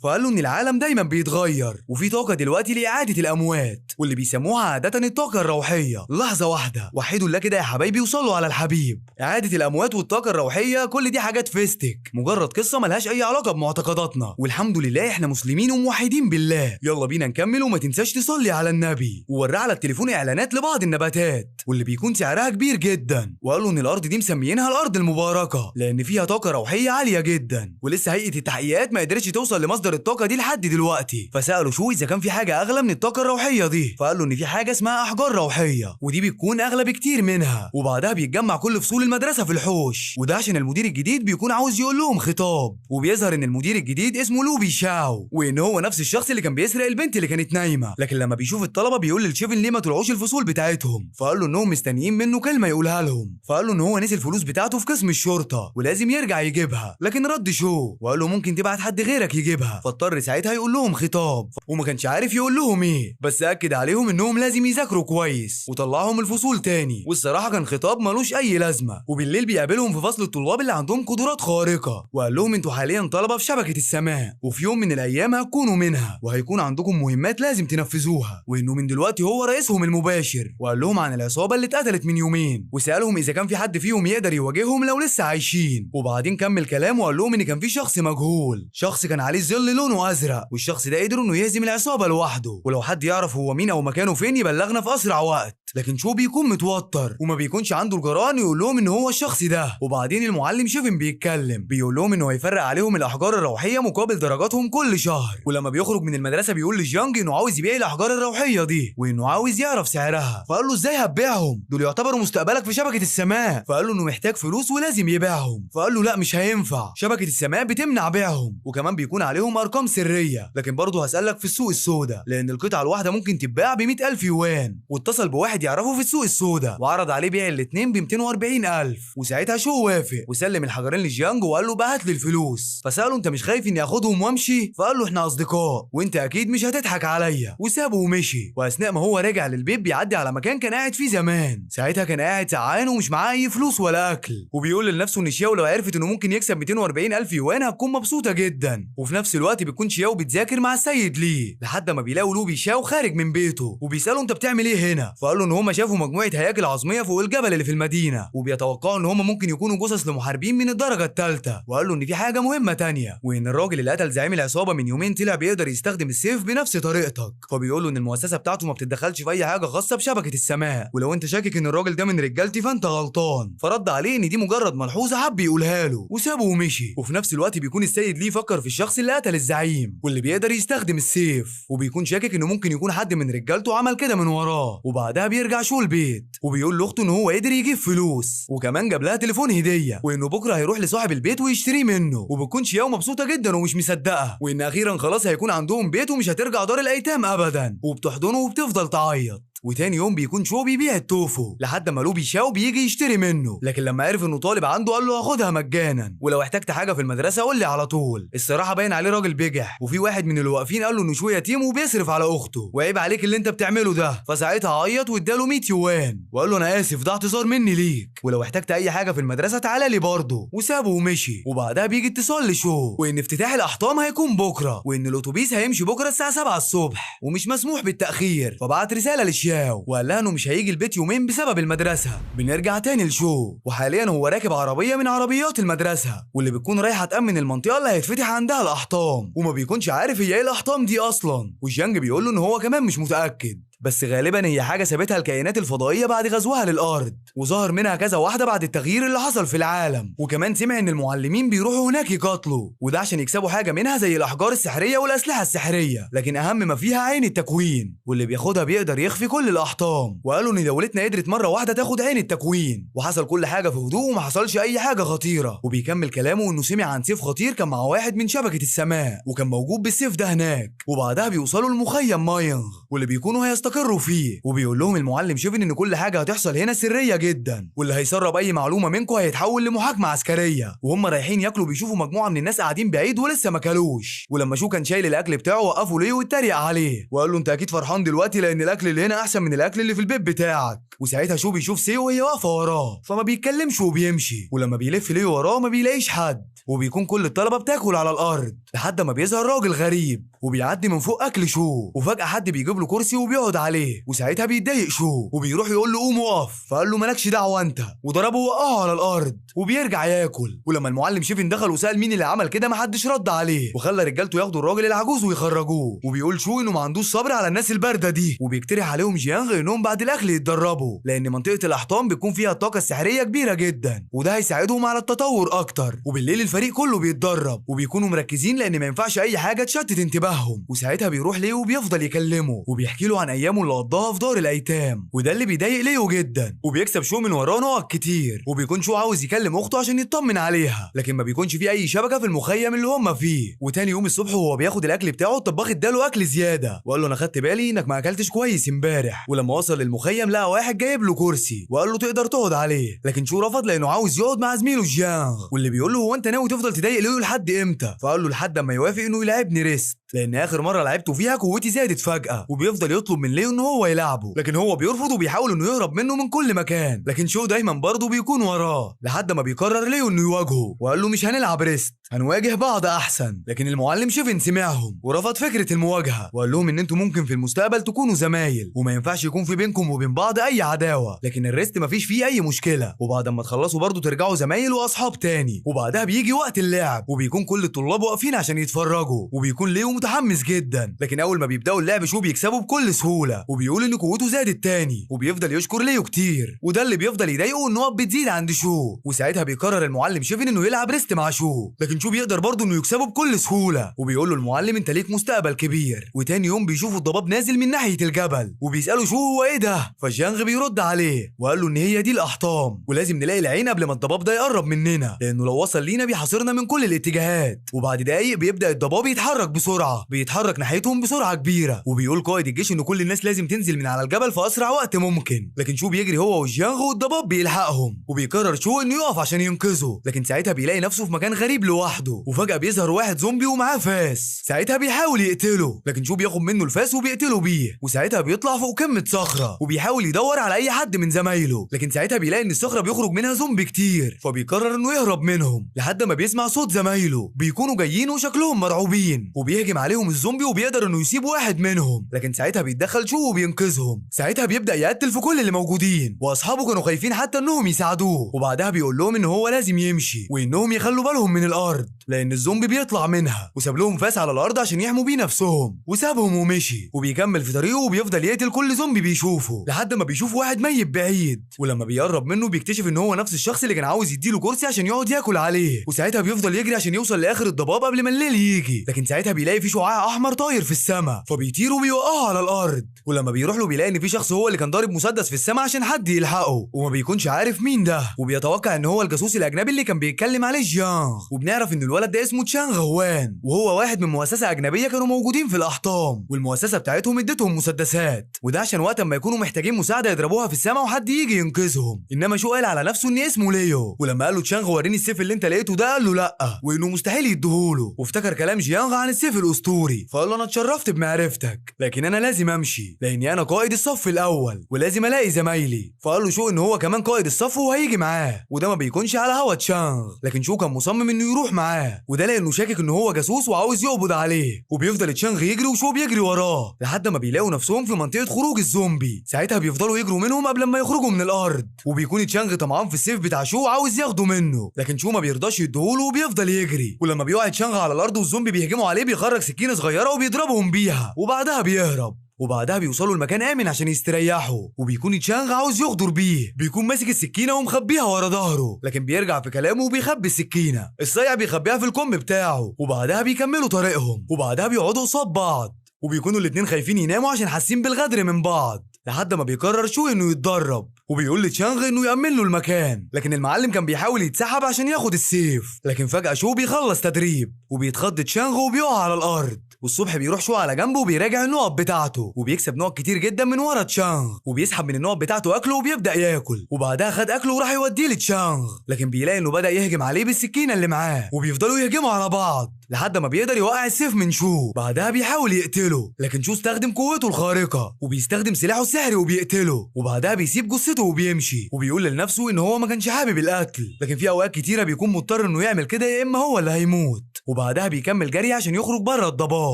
A: فقال له ان العالم دايما بيتغير وفي طاقة دلوقتي لاعادة الاموات واللي بيسموها عادة الطاقة الروحية. لحظة واحدة، وحدوا الله كده يا حبايبي وصلوا على الحبيب. اعاده الاموات والطاقة الروحية كل دي حاجات فيستك، مجرد قصة ملهاش اي علاقة بمعتقداتنا، والحمد لله احنا مسلمين وموحدين بالله. يلا بينا نكمل وما تنساش تصلي على النبي. ووراه على التليفون اعلانات لبعض النباتات واللي بيكون سعرها كبير جدا، وقالوا ان الارض دي مسميينها الارض المباركة لان فيها طاقة روحية عالية جدا، ولسه هيئة التحقيقات ما قدرتش توصل لمصدر الطاقة دي لحد دلوقتي. فسالوا شو اذا كان في حاجة اغلى من الطاقة الروحية دي، فقال له ان في حاجة اسمها احجار روحية ودي بتكون اغلى بكتير منها. وبعدها بيتجمع كل فصول المدرسة في الحوش، وده عشان المدير الجديد بيكون عاوز يقول لهم خطاب. وبيظهر ان المدير الجديد اسمه لوبي شاو، وان هو نفس الشخص اللي كان بيسرق البنت اللي كانت نايمة. لكن لما بيشوف الطلبة بيقول للشيفن ليه ما طلعوش الفصول بتاعتهم، فقال له انهم مستنيين منه كلمة يقولها لهم. فقال له ان هو نسي الفلوس بتاعته في قسم الشرطة ولازم يرجع يجيبها، لكن رد شو وقال له ممكن تبعت حد غيرك يجيبها. فاضطر ساعتها يقول لهم خطاب وما كانش عارف يقول لهم ايه، بس اكد عليهم انهم لازم يذاكروا كويس وطلعهم الفصول تاني. والصراحة كان خطاب ملوش اي لازمه. وبالليل بيقابلهم في فصل الطلاب اللي عندهم قدرات خارقة وقال لهم انتوا حاليا طلبه في شبكة السماء، وفي يوم من الايام هتكونوا منها وهيكون عندكم مهمات لازم تنفذوها، وانه من دلوقتي هو رئيسهم المباشر. وقال لهم عن العصابة اللي اتقتلت من يومين وسالهم اذا كان في حد فيهم يقدر يواجههم لو لسه عايشين. وبعدين كمل كلامه وقال لهم ان كان في شخص مجهول، شخص كان عليه ظل لونه ازرق، والشخص ده قدر انه يهزم العصابة لوحده، ولو حد يعرف هو مين او مكانه فين يبلغنا في اسرع وقت. لكن شو بيكون متوتر وما بيكونش عنده الجرأة انه يقول لهم ان هو الشخص ده. وبعدين المعلم شيفن بيتكلم بيقول لهم انه هيفرق عليهم الاحجار الروحية مقابل درجاتهم كل شهر. ولما بيخرج من المدرسة بيقول لجيانج انه عاوز يبيع الاحجار الروحية دي وانه عاوز يعرف سعرها. فقال له ازاي هتبيعهم؟ دول يعتبروا مستقبلك في شبكة السماء. فقال له انه محتاج فلوس ولازم يبيعهم. فقال له لا مش هينفع، شبكة السماء بتمنع بيعهم وكمان بيكون عليهم ارقام سرية، لكن برضه هسالك في السوق السوداء لان القطعة الواحدة ممكن تتباع ب 100,000 يوان. واتصل بواحد يعرفه في السوق السوداء وعرض عليه بيع الاثنين ب 240,000، وساعتها شو وافق وسلم الحجرين لجيانج وقال له بعت لي الفلوس. فساله انت مش خايف اني اخدهم وامشي؟ فقال له احنا اصدقاء وانت اكيد مش هتضحك عليا، وسابه ومشي. واثناء ما هو راجع للبيت بيعدي على مكان كان قاعد فيه زمان، ساعتها كان قاعد سعان ومش معاه اي فلوس ولا اكل، وبيقول لنفسه ان شياو لو عرفت انه ممكن يكسب 240,000 يوان هتكون مبسوطة جدا. وفي نفس الوقت بتكون شياو بتذاكر مع السيد ليه لحد ما بيلاقوا لوبي شاو خارج من بيته وبيساله انت بتعمل ايه هنا؟ فقال له ان هم شافوا مجموعة هياكل عظميه فوق الجبل اللي في المدينة وبيتوقعوا ان هم ممكن يكونوا جثث لمحاربين من الدرجة الثالثة. وقال له ان في حاجة مهمة تانية، وان الراجل اللي قتل زعيم العصابة من يومين طلع بيقدر يستخدم السيف بنفس طريقتك. فبيقول له ان المؤسسة بتاعته ما بتتدخلش في اي حاجة خاصة بشبكة السماء، ولو انت شاكك ان الراجل ده من رجالتي فانت غلطان. فرد عليه ان دي مجرد ملحوظة حب يقولها له وسابه ومشي. وفي نفس الوقت بيكون السيد ليه فكر في الشخص اللي قتل الزعيم واللي بيقدر يستخدم السيف، وبيكون شاكك انه ممكن يكون حد من رجالته عمل كده من وراه. وبعدها بيرجع شو البيت وبيقول لاخته ان هو قدر يجيب فلوس وكمان جاب لها تليفون هديه، وانه بكره هيروح لصاحب البيت ويشتريه منه. وبتكون شياو مبسوطة جدا ومش مصدقه، وان اخيرا خلاص هيكون عندهم بيت ومش هترجع دار الايتام ابدا، وبتحضنه وبتفضل تعيط. وتاني يوم بيكون شو بيبيع التوفو لحد ما لوبي شاو بيجي يشتري منه، لكن لما عرف انه طالب عنده قال له هاخدها مجانا ولو احتجت حاجة في المدرسة قول لي على طول. الصراحة باين عليه راجل بجح. وفي واحد من اللي واقفين قال له انه شو يتيم وبيصرف على اخته وعيب عليك اللي انت بتعمله ده. فساعتها عيط واداله 100 يوان وقال له انا اسف ده اعتذار مني ليك، ولو احتجت اي حاجة في المدرسة تعالى لي برضه، وسابه ومشي. وبعدها بيجي اتصال لشو وان افتتاح الاحطام هيكون بكره، وان الاتوبيس هيمشي بكره الساعة 7 الصبح ومش مسموح بالتاخير. فبعت رسالة لشياو شاو وقال لها انه مش هيجي البيت يومين بسبب المدرسة. بنرجع تاني لشو، وحاليا هو راكب عربية من عربيات المدرسة واللي بتكون رايحة تامن المنطقة اللي هيتفتح عندها الاحطام، وما بيكونش عارف هي ايه الاحطام دي اصلا. وجيانج بيقول له ان هو كمان مش متاكد، بس غالبا هي حاجة سابتها الكائنات الفضائية بعد غزوها للارض، وظهر منها كذا واحدة بعد التغيير اللي حصل في العالم. وكمان سمع ان المعلمين بيروحوا هناك يقاتلوا، وده عشان يكسبوا حاجة منها زي الاحجار السحريه والاسلحة السحريه، لكن اهم ما فيها عين التكوين، واللي بياخدها بيقدر يخفي كل الاحطام. وقالوا ان دولتنا قدرت مرة واحدة تاخد عين التكوين، وحصل كل حاجة في هدوء وما حصلش اي حاجة خطيرة. وبيكمل كلامه انه سمع عن سيف خطير كان مع واحد من شبكة السماء، وكان موجود بالسيف ده هناك. وبعدها بيوصلوا لمخيم ماينغ واللي بيكونوا هيستقروا فيه، وبيقول لهم المعلم شيفن ان كل حاجة هتحصل هنا سرية جدا، واللي هيسرب اي معلومة منكم هيتحول لمحاكمه عسكرية. وهم رايحين ياكلوا بيشوفوا مجموعة من الناس قاعدين بعيد ولسه ما كلوش، ولما شو كان شايل الاكل بتاعه وقفوا ليه واتريق عليه وقال له انت اكيد فرحان دلوقتي لان الاكل اللي هنا احسن من الاكل اللي في البيت بتاعك. وساعتها شو بيشوف سيو وهي واقفة وراه فما بيتكلمش وبيمشي، ولما بيلف ليه وراه ما بيلاقيش حد، وبيكون كل الطلبة بتاكل على الارض لحد ما بيظهر راجل غريب وبيعدي من فوق اكل شو، وفجاة حد بيجيب له كرسي وبيقعد عليه، وساعتها بيتضايق شو وبيروح يقول له قوم وقف، فقال له مالكش دعوه انت، وضربه ووقعه على الارض وبيرجع ياكل. ولما المعلم شيفن دخل وسال مين اللي عمل كده محدش رد عليه، وخلى رجالته ياخدوا الراجل العجوز ويخرجوه. وبيقول شو انه ما عندوش صبر على الناس البارده دي، وبيقترح عليهم جيانغ انهم بعد الاكل يتدربوا لان منطقة الاحطام بيكون فيها الطاقة السحريه كبيرة جدا، وده هيساعدهم على التطور اكتر. وبالليل الفريق كله بيتدرب وبيكونوا مركزين لان ما ينفعش اي حاجة تشتت انتباههم. وساعتها بيروح ليو وبيفضل يكلمه وبيحكي له عن ايامه اللي قضاها في دار الايتام، وده اللي بيضايق ليو جدا، وبيكسب شو من وراه نقط كتير. وبيكون شو عاوز يكلم اخته عشان يطمن عليها، لكن ما بيكونش فيه اي شبكة في المخيم اللي هم فيه. وتاني يوم الصبح وهو بياخد الاكل بتاعه الطباخ اداله اكل زيادة وقال له انا خدت بالي انك ما اكلتش كويس امبارح. ولما وصل للمخيم لقى واحد جايب له كرسي وقال له تقدر تقعد عليه، لكن شو رفض لانه عاوز يقعد مع زميله جيانغ، واللي بيقول له هو انت ناوي تفضل تضايق ليو لحد امتى؟ فقال له لحد اما يوافق انه يلعبني ريست، لان اخر مرة لعبته فيها قوتي زادت فجاة. وبيفضل يطلب من ليو ان هو يلعبه، لكن هو بيرفض وبيحاول انه يهرب منه من كل مكان، لكن شو دايما برضه بيكون وراه لحد ما بيقرر ليو انه يواجهه وقال له مش هنلعب ريست، هنواجه بعض احسن. لكن المعلم شيفن سمعهم ورفض فكرة المواجهة وقال لهم ان انتوا ممكن في المستقبل تكونوا زمايل وما ينفعش يكون في بينكم وبين بعض اي عداوة، لكن الريست مفيش فيه اي مشكلة، وبعد ما تخلصوا برضه ترجعوا زمايل واصحاب تاني. وبعدها بيجي وقت اللعب وبيكون كل الطلاب واقفين عشان يتفرجوا، وبيكون ليو متحمس جدا، لكن اول ما بيبداوا اللعب شو بيكسبوا بكل سهولة وبيقول ان قوته زادت تاني، وبيفضل يشكر ليو كتير، وده اللي بيفضل يضايقه ان هو بتزيد عند شو. وساعتها بيقرر المعلم شيفن انه يلعب ريست مع شو، لكن شو بيقدر برضه انه يكسبه بكل سهولة، وبيقول له المعلم انت ليك مستقبل كبير. وتاني يوم بيشوفوا الضباب نازل من ناحية الجبل وبيسالوا شو هو ايه ده، فجيانغ بيرد عليه وقال له ان هي دي الاحطام ولازم نلاقي العين قبل ما الضباب ده يقرب مننا، لانه لو وصل لينا بيحاصرنا من كل الاتجاهات. وبعد دقايق بيبدا الضباب يتحرك بسرعة، بيتحرك ناحيتهم بسرعة كبيرة، وبيقول قائد الجيش ان كل الناس لازم تنزل من على الجبل في اسرع وقت ممكن، لكن شو بيجري هو وجيانغ والضباب بيلحقهم، وبيقرر شو انه يقف عشان ينقذه، لكن ساعتها بيلاقي نفسه في مكان غريب لوحده، وفجأة بيظهر واحد زومبي ومعاه فاس، ساعتها بيحاول يقتله، لكن شو بياخد منه الفاس وبيقتله بيه. وساعتها بيطلع فوق قمة صخرة وبيحاول يدور على اي حد من زمايله، لكن ساعتها بيلاقي ان الصخرة بيخرج منها زومبي كتير، فبيقرر انه يهرب منهم لحد ما بيسمع صوت زمايله بيكونوا جايين وشكلهم مرعوبين، وبيهجم عليهم الزومبي وبيقدر انه يسيب واحد منهم، لكن ساعتها بيتدخل شو وبينقذهم. ساعتها بيبدأ يقتل في كل اللي موجودين، واصحابه كانوا خايفين حتى انهم يساعدوه. وبعدها بيقول لهم ان هو لازم يمشي وانهم يخلوا بالهم من الارض لان الزومبي بيطلع منها، وساب لهم فاس على الارض عشان يحموا بيه نفسهم، وسابهم ومشي. وبيكمل في طريقه وبيفضل يقتل كل زومبي بيشوفه لحد ما بيشوف واحد ميت بعيد، ولما بيقرب منه بيكتشف ان هو نفس الشخص اللي كان عاوز يديله كرسي عشان يقعد ياكل عليه. وساعتها بيفضل يجري عشان يوصل لاخر الضباب قبل ما الليل يجي، لكن ساعتها بيلاقي في شعاع احمر طاير في السماء فبيطير وبيوقعه على الارض. ولما بيروح له بيلاقي ان في شخص هو اللي كان ضارب مسدس في السماء عشان حد يلحقه، وما بيكونش عارف مين ده، وبيتوقع ان هو الجاسوس الاجنبي اللي كان بيتكلم عليه جيانغ. وبنعرف ان الولد ده اسمه تشانغ هوان، وهو واحد من مؤسسة اجنبية كانوا موجودين في الاحطام، والمؤسسة بتاعتهم ادتهم مسدسات، وده عشان وقت ما يكونوا محتاجين مساعدة يضربوها في السماء وحد يجي ينقذهم. انما شو قال على نفسه ان اسمه ليو، ولما قال له تشانغ وريني السيف اللي انت لقيته ده قال له لا، وانه مستحيل يديهوله، وافتكر كلام جيانغ عن السيف الاسطوري. الاسطوري. فقال له انا اتشرفت بمعرفتك، لكن انا لازم امشي لاني انا قائد الصف الاول ولازم الاقي زمايلي. فقال له شو ان هو كمان قائد الصف وهيجي معاه، وده ما بيكونش على هوا تشانغ، لكن شو كان مصمم انه يروح معاه، وده لانه شاكك ان هو جاسوس وعاوز يقبض عليه. وبيفضل تشانغ يجري وشو بيجري وراه لحد ما بيلاقوا نفسهم في منطقة خروج الزومبي. ساعتها بيفضلوا يجروا منهم قبل ما يخرجوا من الارض، وبيكون تشانغ طمعان في السيف بتاع شو وعاوز ياخده منه، لكن شو ما بيرضاش يديهوله وبيفضل يجري. ولما بيقع تشانغ على الارض والزومبي بيهجموا عليه بيخرج سكينة صغيرة وبيضربهم بيها، وبعدها بيهرب. وبعدها بيوصلوا لمكان امن عشان يستريحوا، وبيكون تشانغ عاوز يغدر بيه، بيكون ماسك السكينة ومخبيها ورا ظهره، لكن بيرجع في كلامه وبيخبي السكينة. الصايع بيخبيها في الكم بتاعه، وبعدها بيكملوا طريقهم، وبعدها بيقعدوا قصاد بعض، وبيكونوا الاتنين خايفين يناموا عشان حاسين بالغدر من بعض، لحد ما بيقرر شو انه يتدرب، وبيقول لتشانغ انه يأمن له المكان، لكن المعلم كان بيحاول يتسحب عشان ياخد السيف، لكن فجأة شو بيخلص تدريب وبيتخض تشانغ وبيقع على الارض. والصبح بيروح شو على جنبه وبيراجع النقط بتاعته، وبيكسب نقط كتير جدا من ورا تشانغ، وبيسحب من النقط بتاعته اكله وبيبدأ ياكل. وبعدها خد اكله وراح يوديه لتشانغ، لكن بيلاقي انه بدأ يهجم عليه بالسكينة اللي معاه، وبيفضلوا يهجموا على بعض لحد ما بيقدر يوقع السيف من شو. بعدها بيحاول يقتله، لكن شو استخدم قوته الخارقة وبيستخدم سلاحه السحري وبيقتله. وبعدها بيسيب جثته وبيمشي، وبيقول لنفسه ان هو ما كانش حابب القتل، لكن في اوقات كتيرة بيكون مضطر انه يعمل كده يا اما هو اللي هيموت. وبعدها بيكمل جري عشان يخرج بره الضباب.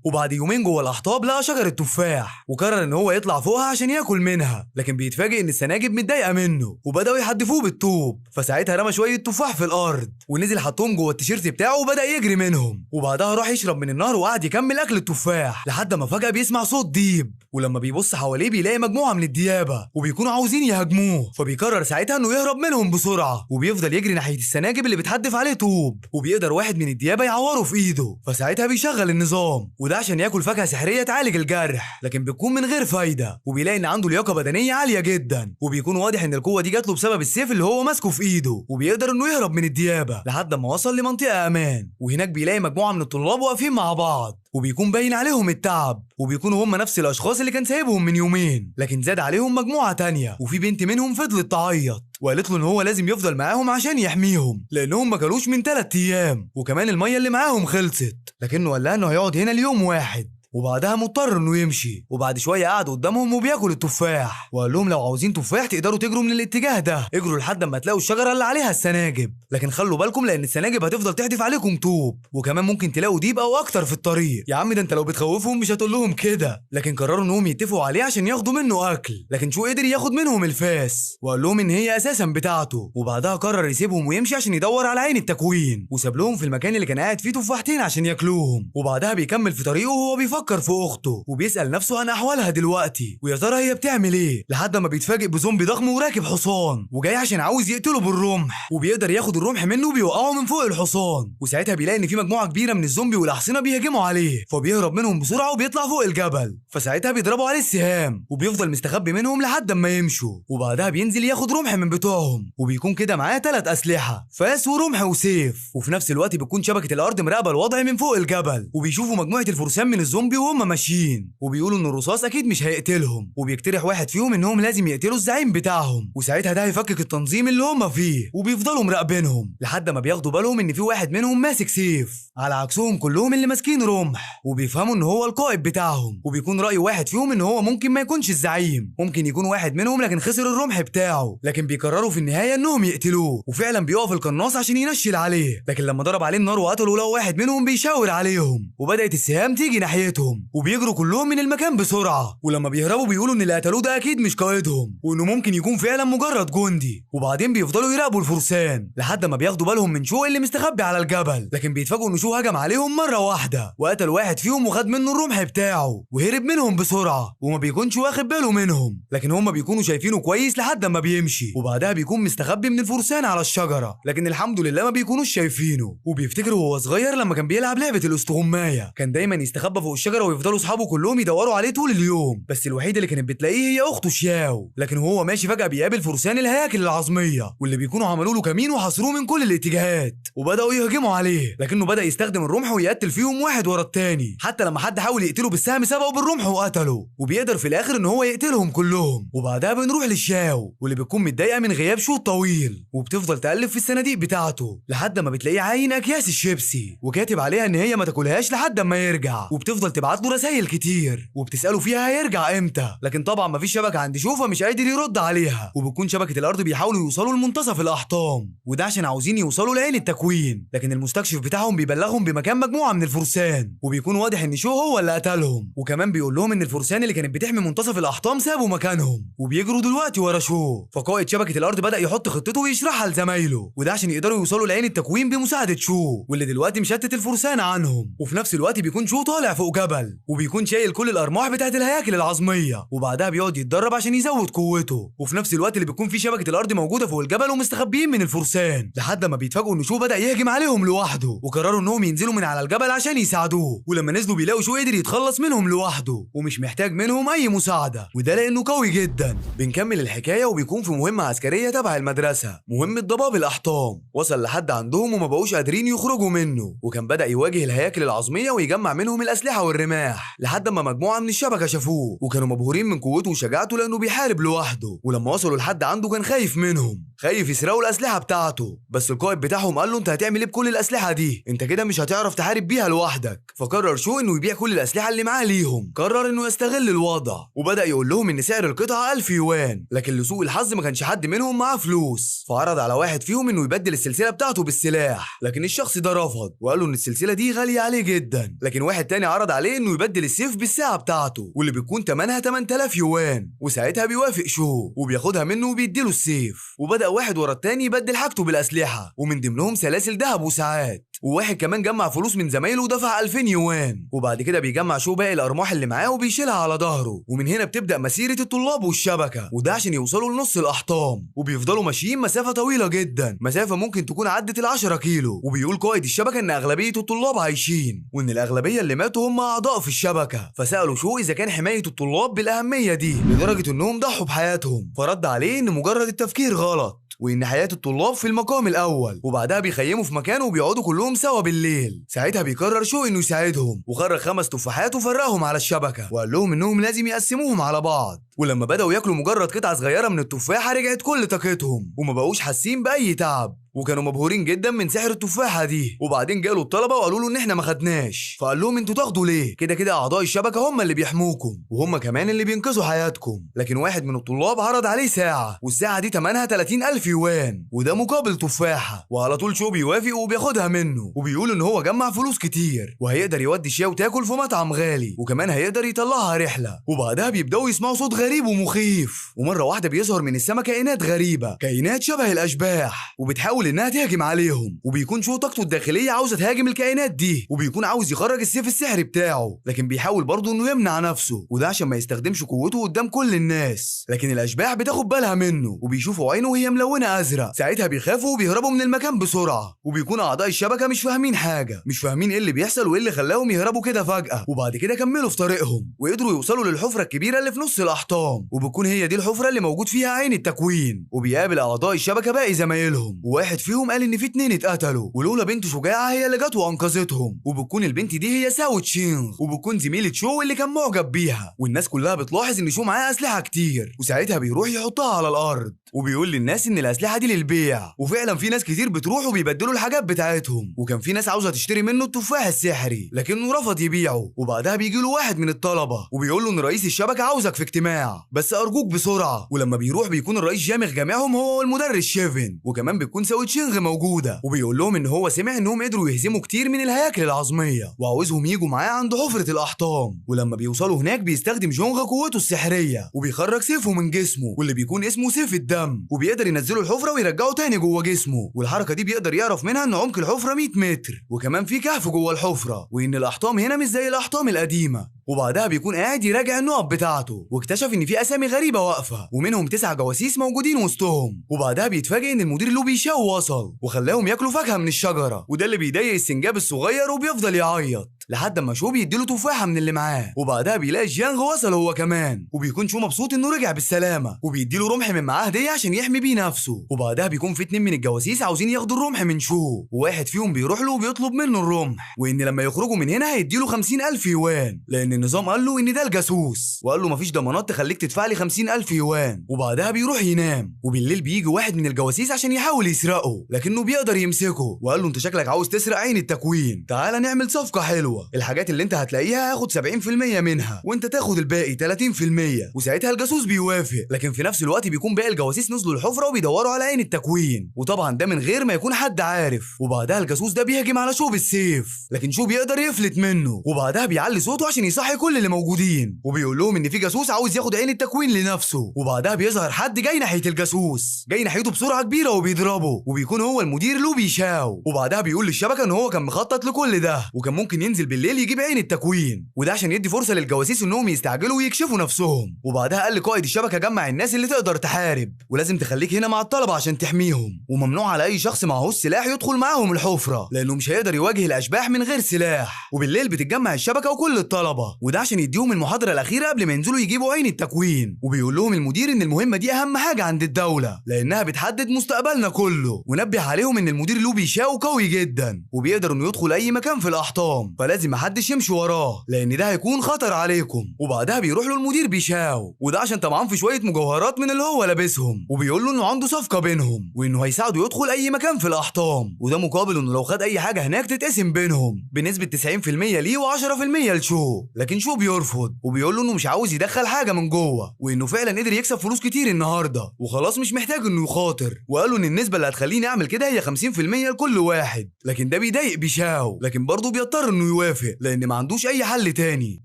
A: وبعد يومين جوه الاحطاب لقى شجرة تفاح، وقرر ان هو يطلع فوقها عشان ياكل منها، لكن بيتفاجئ ان السناجب متضايقة منه وبداوا يحدفوه بالطوب. فساعتها رمى شوية تفاح في الارض ونزل حطهم جوه التيشيرت بتاعه وبدا يجري منهم. وبعدها راح يشرب من النهر وقعد يكمل اكل التفاح لحد ما فجأة بيسمع صوت ديب، ولما بيبص حواليه بيلاقي مجموعة من الديابة وبيكونوا عاوزين يهاجموه، فبيقرر ساعتها انه يهرب منهم بسرعة، وبيفضل يجري ناحية السناجب اللي بتحدف عليه طوب، وبيقدر واحد من الديابة يعوره في ايده. فساعتها بيشغل النظام، وده عشان ياكل فاكهة سحرية تعالج الجرح، لكن بتكون من غير فايدة. وبيلاقي ان عنده لياقة بدنية عالية جدا، وبيكون واضح ان القوة دي جات له بسبب السيف اللي هو ماسكه في ايده، وبيقدر انه يهرب من الديابة لحد ما وصل لمنطقة امان. وهناك بيلاقي مجموعة من الطلاب واقفين مع بعض، وبيكون باين عليهم التعب، وبيكونوا هم نفس الاشخاص اللي كان سايبهم من يومين، لكن زاد عليهم مجموعة تانية، وفي بنت منهم فضلت تعيط وقالت له ان هو لازم يفضل معاهم عشان يحميهم لانهم ما كلوش من 3 ايام، وكمان المية اللي معاهم خلصت، لكنه قال لها انه هيقعد هنا ليوم واحد وبعدها مضطر انه يمشي. وبعد شوية قعد قدامهم وبياكل التفاح، وقال لهم لو عاوزين تفاح تقدروا تجروا من الاتجاه ده، اجروا لحد ما تلاقوا الشجرة اللي عليها السناجب، لكن خلوا بالكم لان السناجب هتفضل تحدف عليكم طوب، وكمان ممكن تلاقوا ديب او اكتر في الطريق. يا عم ده انت لو بتخوفهم مش هتقول لهم كده، لكن قرروا انهم يتفقوا عليه عشان ياخدوا منه اكل، لكن شو قدر ياخد منهم الفاس وقال لهم ان هي اساسا بتاعته. وبعدها قرر يسيبهم ويمشي عشان يدور على عين التكوين، وساب لهم في المكان اللي كان قاعد فيه تفاحتين عشان ياكلوهم. وبعدها بيكمل في طريقه وهو بيفكر في اخته، وبيسأل نفسه عن احوالها دلوقتي ويا ترى هي بتعمل ايه، لحد ما بيتفاجئ بزومبي ضخم وراكب حصان وجاي عشان عاوز يقتله بالرمح، وبيقدر ياخد الرمح منه وبيوقعه من فوق الحصان. وساعتها بيلاقي ان في مجموعة كبيرة من الزومبي والاحصنه بيهجموا عليه، فبيهرب منهم بسرعة وبيطلع فوق الجبل. فساعتها بيضربوا عليه السهام وبيفضل مستخبي منهم لحد ما يمشوا. وبعدها بينزل ياخد رمح من بتوعهم، وبيكون كده معاه 3 اسلحة، فاس ورمح وسيف. وفي نفس الوقت بتكون شبكة الارض مراقبة الوضع من فوق الجبل، وبيشوفوا مجموعة الفرسان من الزومبي وهم ماشيين، وبيقولوا ان الرصاص اكيد مش هيقتلهم، وبيقترح واحد فيهم انهم لازم يقتلوا الزعيم بتاعهم، وساعتها ده هيفكك التنظيم اللي هم فيه. وبيفضلوا مراقبينهم لحد ما بياخدوا بالهم ان في واحد منهم ماسك سيف على عكسهم كلهم اللي ماسكين رمح، وبيفهموا ان هو القائد بتاعهم. وبيكون راي واحد فيهم ان هو ممكن ما يكونش الزعيم، ممكن يكون واحد منهم لكن خسر الرمح بتاعه، لكن بيقرروا في النهاية انهم يقتلوه. وفعلا بيقف القناص عشان ينشل عليه، لكن لما ضرب عليه النار وقتله لقوا واحد منهم بيشاور عليهم، وبدات السهام تيجي ناحيتهم، وبيجروا كلهم من المكان بسرعة. ولما بيهربوا بيقولوا ان اللي قتلوه ده اكيد مش قائدهم، وانه ممكن يكون فعلا مجرد جندي. وبعدين بيفضلوا يراقبوا الفرسان لحد ما بياخدوا بالهم من شو اللي مستخبي على الجبل، لكن بيتفاجئوا ان شو هجم عليهم مرة واحدة وقتل واحد فيهم وخد منه الرمح بتاعه وهرب منهم بسرعة، وما بيكونش واخد باله منهم، لكن هم بيكونوا شايفينه كويس لحد ما بيمشي. وبعدها بيكون مستخبي من الفرسان على الشجرة، لكن الحمد لله ما بيكونوش شايفينه. وبيفتكروا وهو صغير لما كان بيلعب لعبه الاستغمايه كان دايما يستخبى فوق الشجرة الشجرة ويفضلوا اصحابه كلهم يدوروا عليه طول اليوم، بس الوحيدة اللي كانت بتلاقيه هي اخته شياو. لكن وهو ماشي فجاة بيقابل فرسان الهياكل العظميه واللي بيكونوا عملوا له كمين وحاصروه من كل الاتجاهات وبداوا يهجموا عليه، لكنه بدا يستخدم الرمح ويقتل فيهم واحد ورا التاني، حتى لما حد حاول يقتله بالسهم سبقه بالرمح وقتله، وبيقدر في الاخر ان هو يقتلهم كلهم. وبعدها بنروح للشاو واللي بتكون متضايقة من غياب شو الطويل، وبتفضل تقلب في الصناديق بتاعته لحد ما بتلاقيه عاين اكياس الشيبسي وكاتب عليها ان هي ما تاكلهاش لحد ما يرجع، وبتفضل تبعت له رسائل كتير وبتساله فيها هيرجع امتى، لكن طبعا مفيش شبكة عند شو فمش قادر يرد عليها. وبتكون شبكة الارض بيحاولوا يوصلوا لمنتصف الاحطام، وده عشان عاوزين يوصلوا لعين التكوين، لكن المستكشف بتاعهم بيبلغهم بمكان مجموعة من الفرسان، وبيكون واضح ان شو هو اللي قتلهم، وكمان بيقول لهم ان الفرسان اللي كانت بتحمي منتصف الاحطام سابوا مكانهم وبيجروا دلوقتي ورا شو. فقائد شبكة الارض بدا يحط خطته ويشرحها لزمايله، وده عشان يقدروا يوصلوا لعين التكوين بمساعدة شو واللي دلوقتي مشتت الفرسان عنهم. وفي نفس الوقت بيكون شو طالع فوق جبل وبيكون شايل كل الارماح بتاعت الهياكل العظميه، وبعدها بيقعد يتدرب عشان يزود قوته. وفي نفس الوقت اللي بيكون فيه شبكة الارض موجودة فوق الجبل ومستخبيين من الفرسان، لحد ما بيتفاجئوا ان شو بدا يهجم عليهم لوحده، وقرروا انهم ينزلوا من على الجبل عشان يساعدوه. ولما نزلوا بيلاقوا شو قدر يتخلص منهم لوحده ومش محتاج منهم اي مساعدة، وده لانه قوي جدا. بنكمل الحكاية وبيكون في مهمة عسكرية تبع المدرسة، مهمة ضباب الاحطام. وصل لحد عندهم وما بقوش قادرين يخرجوا منه، وكان بدا يواجه الهياكل العظميه ويجمع منهم الاسلحة والرماح، لحد ما مجموعة من الشبكة شافوه وكانوا مبهورين من قوته وشجاعته لانه بيحارب لوحده. ولما وصلوا لحد عنده كان خايف منهم، خايف يسرقوا الاسلحة بتاعته، بس القائد بتاعهم قال له انت هتعمل ايه بكل الاسلحة دي؟ انت كده مش هتعرف تحارب بيها لوحدك. فقرر شو انه يبيع كل الاسلحة اللي معاه ليهم، قرر انه يستغل الوضع وبدا يقول لهم ان سعر القطعة 1000 يوان، لكن لسوء الحظ ما كانش حد منهم معاه فلوس. فعرض على واحد فيهم انه يبدل السلسلة بتاعته بالسلاح، لكن الشخص ده رفض وقال له ان السلسلة دي غالية عليه جدا. لكن واحد تاني عرض عليه انه يبدل السيف بالساعة بتاعته واللي بتكون ثمنها 8000 يوان، وساعتها بيوافق شو وبياخدها منه وبيديله السيف. وبدا واحد ورا التاني يبدل حاجته بالاسلحة، ومن ضمنهم سلاسل ذهب وساعات، وواحد كمان جمع فلوس من زمايله ودفع 2000 يوان. وبعد كده بيجمع شو باقي الارماح اللي معاه وبيشيلها على ظهره، ومن هنا بتبدا مسيره الطلاب والشبكة، وده عشان يوصلوا لنص الاحطام. وبيفضلوا ماشيين مسافة طويلة جدا، مسافة ممكن تكون عدت ال10 كيلو. وبيقول قائد الشبكة ان اغلبية الطلاب عايشين، وان الاغلبية اللي ماتوا هم اعضاء في الشبكة. فسالوا شو اذا كان حماية الطلاب بالاهميه دي لدرجة انهم ضحوا بحياتهم، فرد عليه ان مجرد التفكير غلط وإن حياة الطلاب في المقام الأول. وبعدها بيخيموا في مكان وبيقعدوا كلهم سوا بالليل. ساعتها بيقرر شو إنه يساعدهم، وخرج 5 تفاحات وفرقهم على الشبكة وقال لهم إنهم لازم يقسموهم على بعض. ولما بدأوا ياكلوا مجرد قطعة صغيرة من التفاحة رجعت كل طاقتهم وما بقوش حاسين بأي تعب، وكانوا مبهورين جدا من سحر التفاحة دي. وبعدين جالوا الطلبة وقالوا له ان احنا ما خدناش، فقال لهم انتوا تاخدوا ليه؟ كده كده اعضاء الشبكة هم اللي بيحموكم وهم كمان اللي بينقذوا حياتكم. لكن واحد من الطلاب عرض عليه ساعة، والساعة دي ثمنها 30000 يوان، وده مقابل تفاحة. وعلى طول شو بيوافق وبياخدها منه، وبيقول ان هو جمع فلوس كتير وهيقدر يودي شياو تاكل في مطعم غالي، وكمان هيقدر يطلعها رحله. وبعدها بيبداوا يسمعوا صوت غريب ومخيف، ومرة واحدة بيظهر من السما كائنات غريبة، كائنات شبه الاشباح، وبتحاول انها تهاجم عليهم. وبيكون شو طاقته الداخلية عاوزه تهاجم الكائنات دي، وبيكون عاوز يخرج السيف السحري بتاعه، لكن بيحاول برضه انه يمنع نفسه، وده عشان ما يستخدمش قوته قدام كل الناس. لكن الاشباح بتاخد بالها منه وبيشوفوا عينه وهي ملونة ازرق، ساعتها بيخافوا وبيهربوا من المكان بسرعة. وبيكون اعضاء الشبكة مش فاهمين حاجة، مش فاهمين ايه اللي بيحصل وايه اللي خلاهم يهربوا كده فجاة. وبعد كده كملوا في طريقهم وقدروا يوصلوا للحفره الكبيرة اللي في نص الاحطام، وبتكون هي دي الحفرة اللي موجود فيها عين التكوين. وبيقابل اعضاء الشبكة باقي زمايلهم، وواحد فيهم قال ان في 2 اتقتلوا، ولولا بنت شجاعة هي اللي جت وانقذتهم. وبتكون البنت دي هي ساو تشينغ، وبتكون زميله شو اللي كان معجب بيها. والناس كلها بتلاحظ ان شو معاه اسلحة كتير، وساعتها بيروح يحطها على الارض وبيقول للناس ان الاسلحة دي للبيع. وفعلا في ناس كتير بتروح وبيبدلوا الحاجات بتاعتهم، وكان في ناس عاوزه تشتري منه التفاح السحري لكنه رفض يبيعه. وبعدها بيجي له واحد من الطلبة وبيقول له ان رئيس الشبكة عاوزك في اجتماع، بس ارجوك بسرعة. ولما بيروح بيكون الرئيس جامع جامعهم هو والمدرس شيفن، وكمان بيكون ساو تشينغ موجودة. وبيقول لهم ان هو سمع انهم قدروا يهزموا كتير من الهياكل العظميه وعاوزهم يجوا معاه عند حفره الاحطام. ولما بيوصلوا هناك بيستخدم جونغ قوته السحريه وبيخرج سيفه من جسمه واللي بيكون اسمه سيف الدم، وبيقدر ينزله الحفرة ويرجعه تاني جوه جسمه. والحركة دي بيقدر يعرف منها ان عمق الحفرة 100 متر، وكمان في كهف جوه الحفرة، وان الاحطام هنا مش زي الاحطام القديمة. وبعدها بيكون قاعد يراجع النقط بتاعته، واكتشف ان في اسامي غريبة واقفة ومنهم 9 جواسيس موجودين وسطهم. وبعدها بيتفاجئ ان المدير لو بيشاو وصل وخلاهم ياكلوا فاكهة من الشجرة، وده اللي بيضايق السنجاب الصغير وبيفضل يعيط. لحد ما شو بيديله تفاحة من اللي معاه. وبعدها بيلاقي جيانغ وصل هو كمان، وبيكون شو مبسوط انه رجع بالسلامة، وبيديله رمح من معاه هديه عشان يحمي بيه نفسه. وبعدها بيكون في 2 من الجواسيس عاوزين ياخدوا الرمح من شو، وواحد فيهم بيروح له وبيطلب منه الرمح، وان لما يخرجوا من هنا هيديله 50,000 يوان، لان النظام قال له ان ده الجاسوس، وقال له مفيش ضمانات تخليك تدفع لي 50,000 يوان. وبعدها بيروح ينام، وبالليل بيجي واحد من الجواسيس عشان يحاول يسرقه، لكنه بيقدر يمسكه وقال له انت شكلك عاوز تسرق عين التكوين، تعالى نعمل صفقة حلوة، الحاجات اللي انت هتلاقيها هاخد 70% منها وانت تاخد الباقي 30%. وساعتها الجاسوس بيوافق، لكن في نفس الوقت بيكون باقي الجواسيس نزلوا الحفرة وبيدوروا على عين التكوين، وطبعا ده من غير ما يكون حد عارف. وبعدها الجاسوس ده بيهجم على شو بالسيف، لكن شو بيقدر يفلت منه، وبعدها بيعلي صوته عشان يصحي كل اللي موجودين، وبيقول لهم ان في جاسوس عاوز ياخد عين التكوين لنفسه. وبعدها بيظهر حد جاي ناحية الجاسوس، جاي ناحيته بسرعة كبيرة وبيضربه، وبيكون هو المدير لو بيشاو. وبعدها بيقول للشبكه ان هو كان مخطط لكل ده، وكان ممكن ينزل بالليل يجيب عين التكوين، وده عشان يدي فرصة للجواسيس انهم يستعجلوا ويكشفوا نفسهم. وبعدها قال لقائد الشبكة جمع الناس اللي تقدر تحارب، ولازم تخليك هنا مع الطلبة عشان تحميهم، وممنوع على اي شخص معهوش سلاح يدخل معاهم الحفرة، لانه مش هيقدر يواجه الاشباح من غير سلاح. وبالليل بتتجمع الشبكة وكل الطلبة، وده عشان يديهم المحاضرة الاخيرة قبل ما ينزلوا يجيبوا عين التكوين. وبيقول لهم المدير ان المهمة دي اهم حاجة عند الدولة، لانها بتحدد مستقبلنا كله، ونبه عليهم ان المدير لو بيشاو قوي جدا، وبيقدر انه يدخل اي مكان في الاحطام، فلازم محدش يمشي وراه لان ده هيكون خطر عليكم. وبعدها بيروح له المدير بيشاو، وده عشان طمعان في شوية مجوهرات من اللي هو لابسهم، وبيقول له انه عنده صفقة بينهم، وانه هيساعده يدخل اي مكان في الاحطام، وده مقابل انه لو خد اي حاجة هناك تتقسم بينهم بنسبة 90% ليه و10% لشو. لكن شو بيرفض وبيقول له انه مش عاوز يدخل حاجة من جوه، وانه فعلا قدر يكسب فلوس كتير النهارده، وخلاص مش محتاج انه يخاطر. وقالوا ان النسبة اللي هتخليني اعمل كده هي 50% لكل واحد، لكن ده بيضايق بيشاو، لكن برضه بيضطر انه يوافق لان ما عندوش اي حل تاني.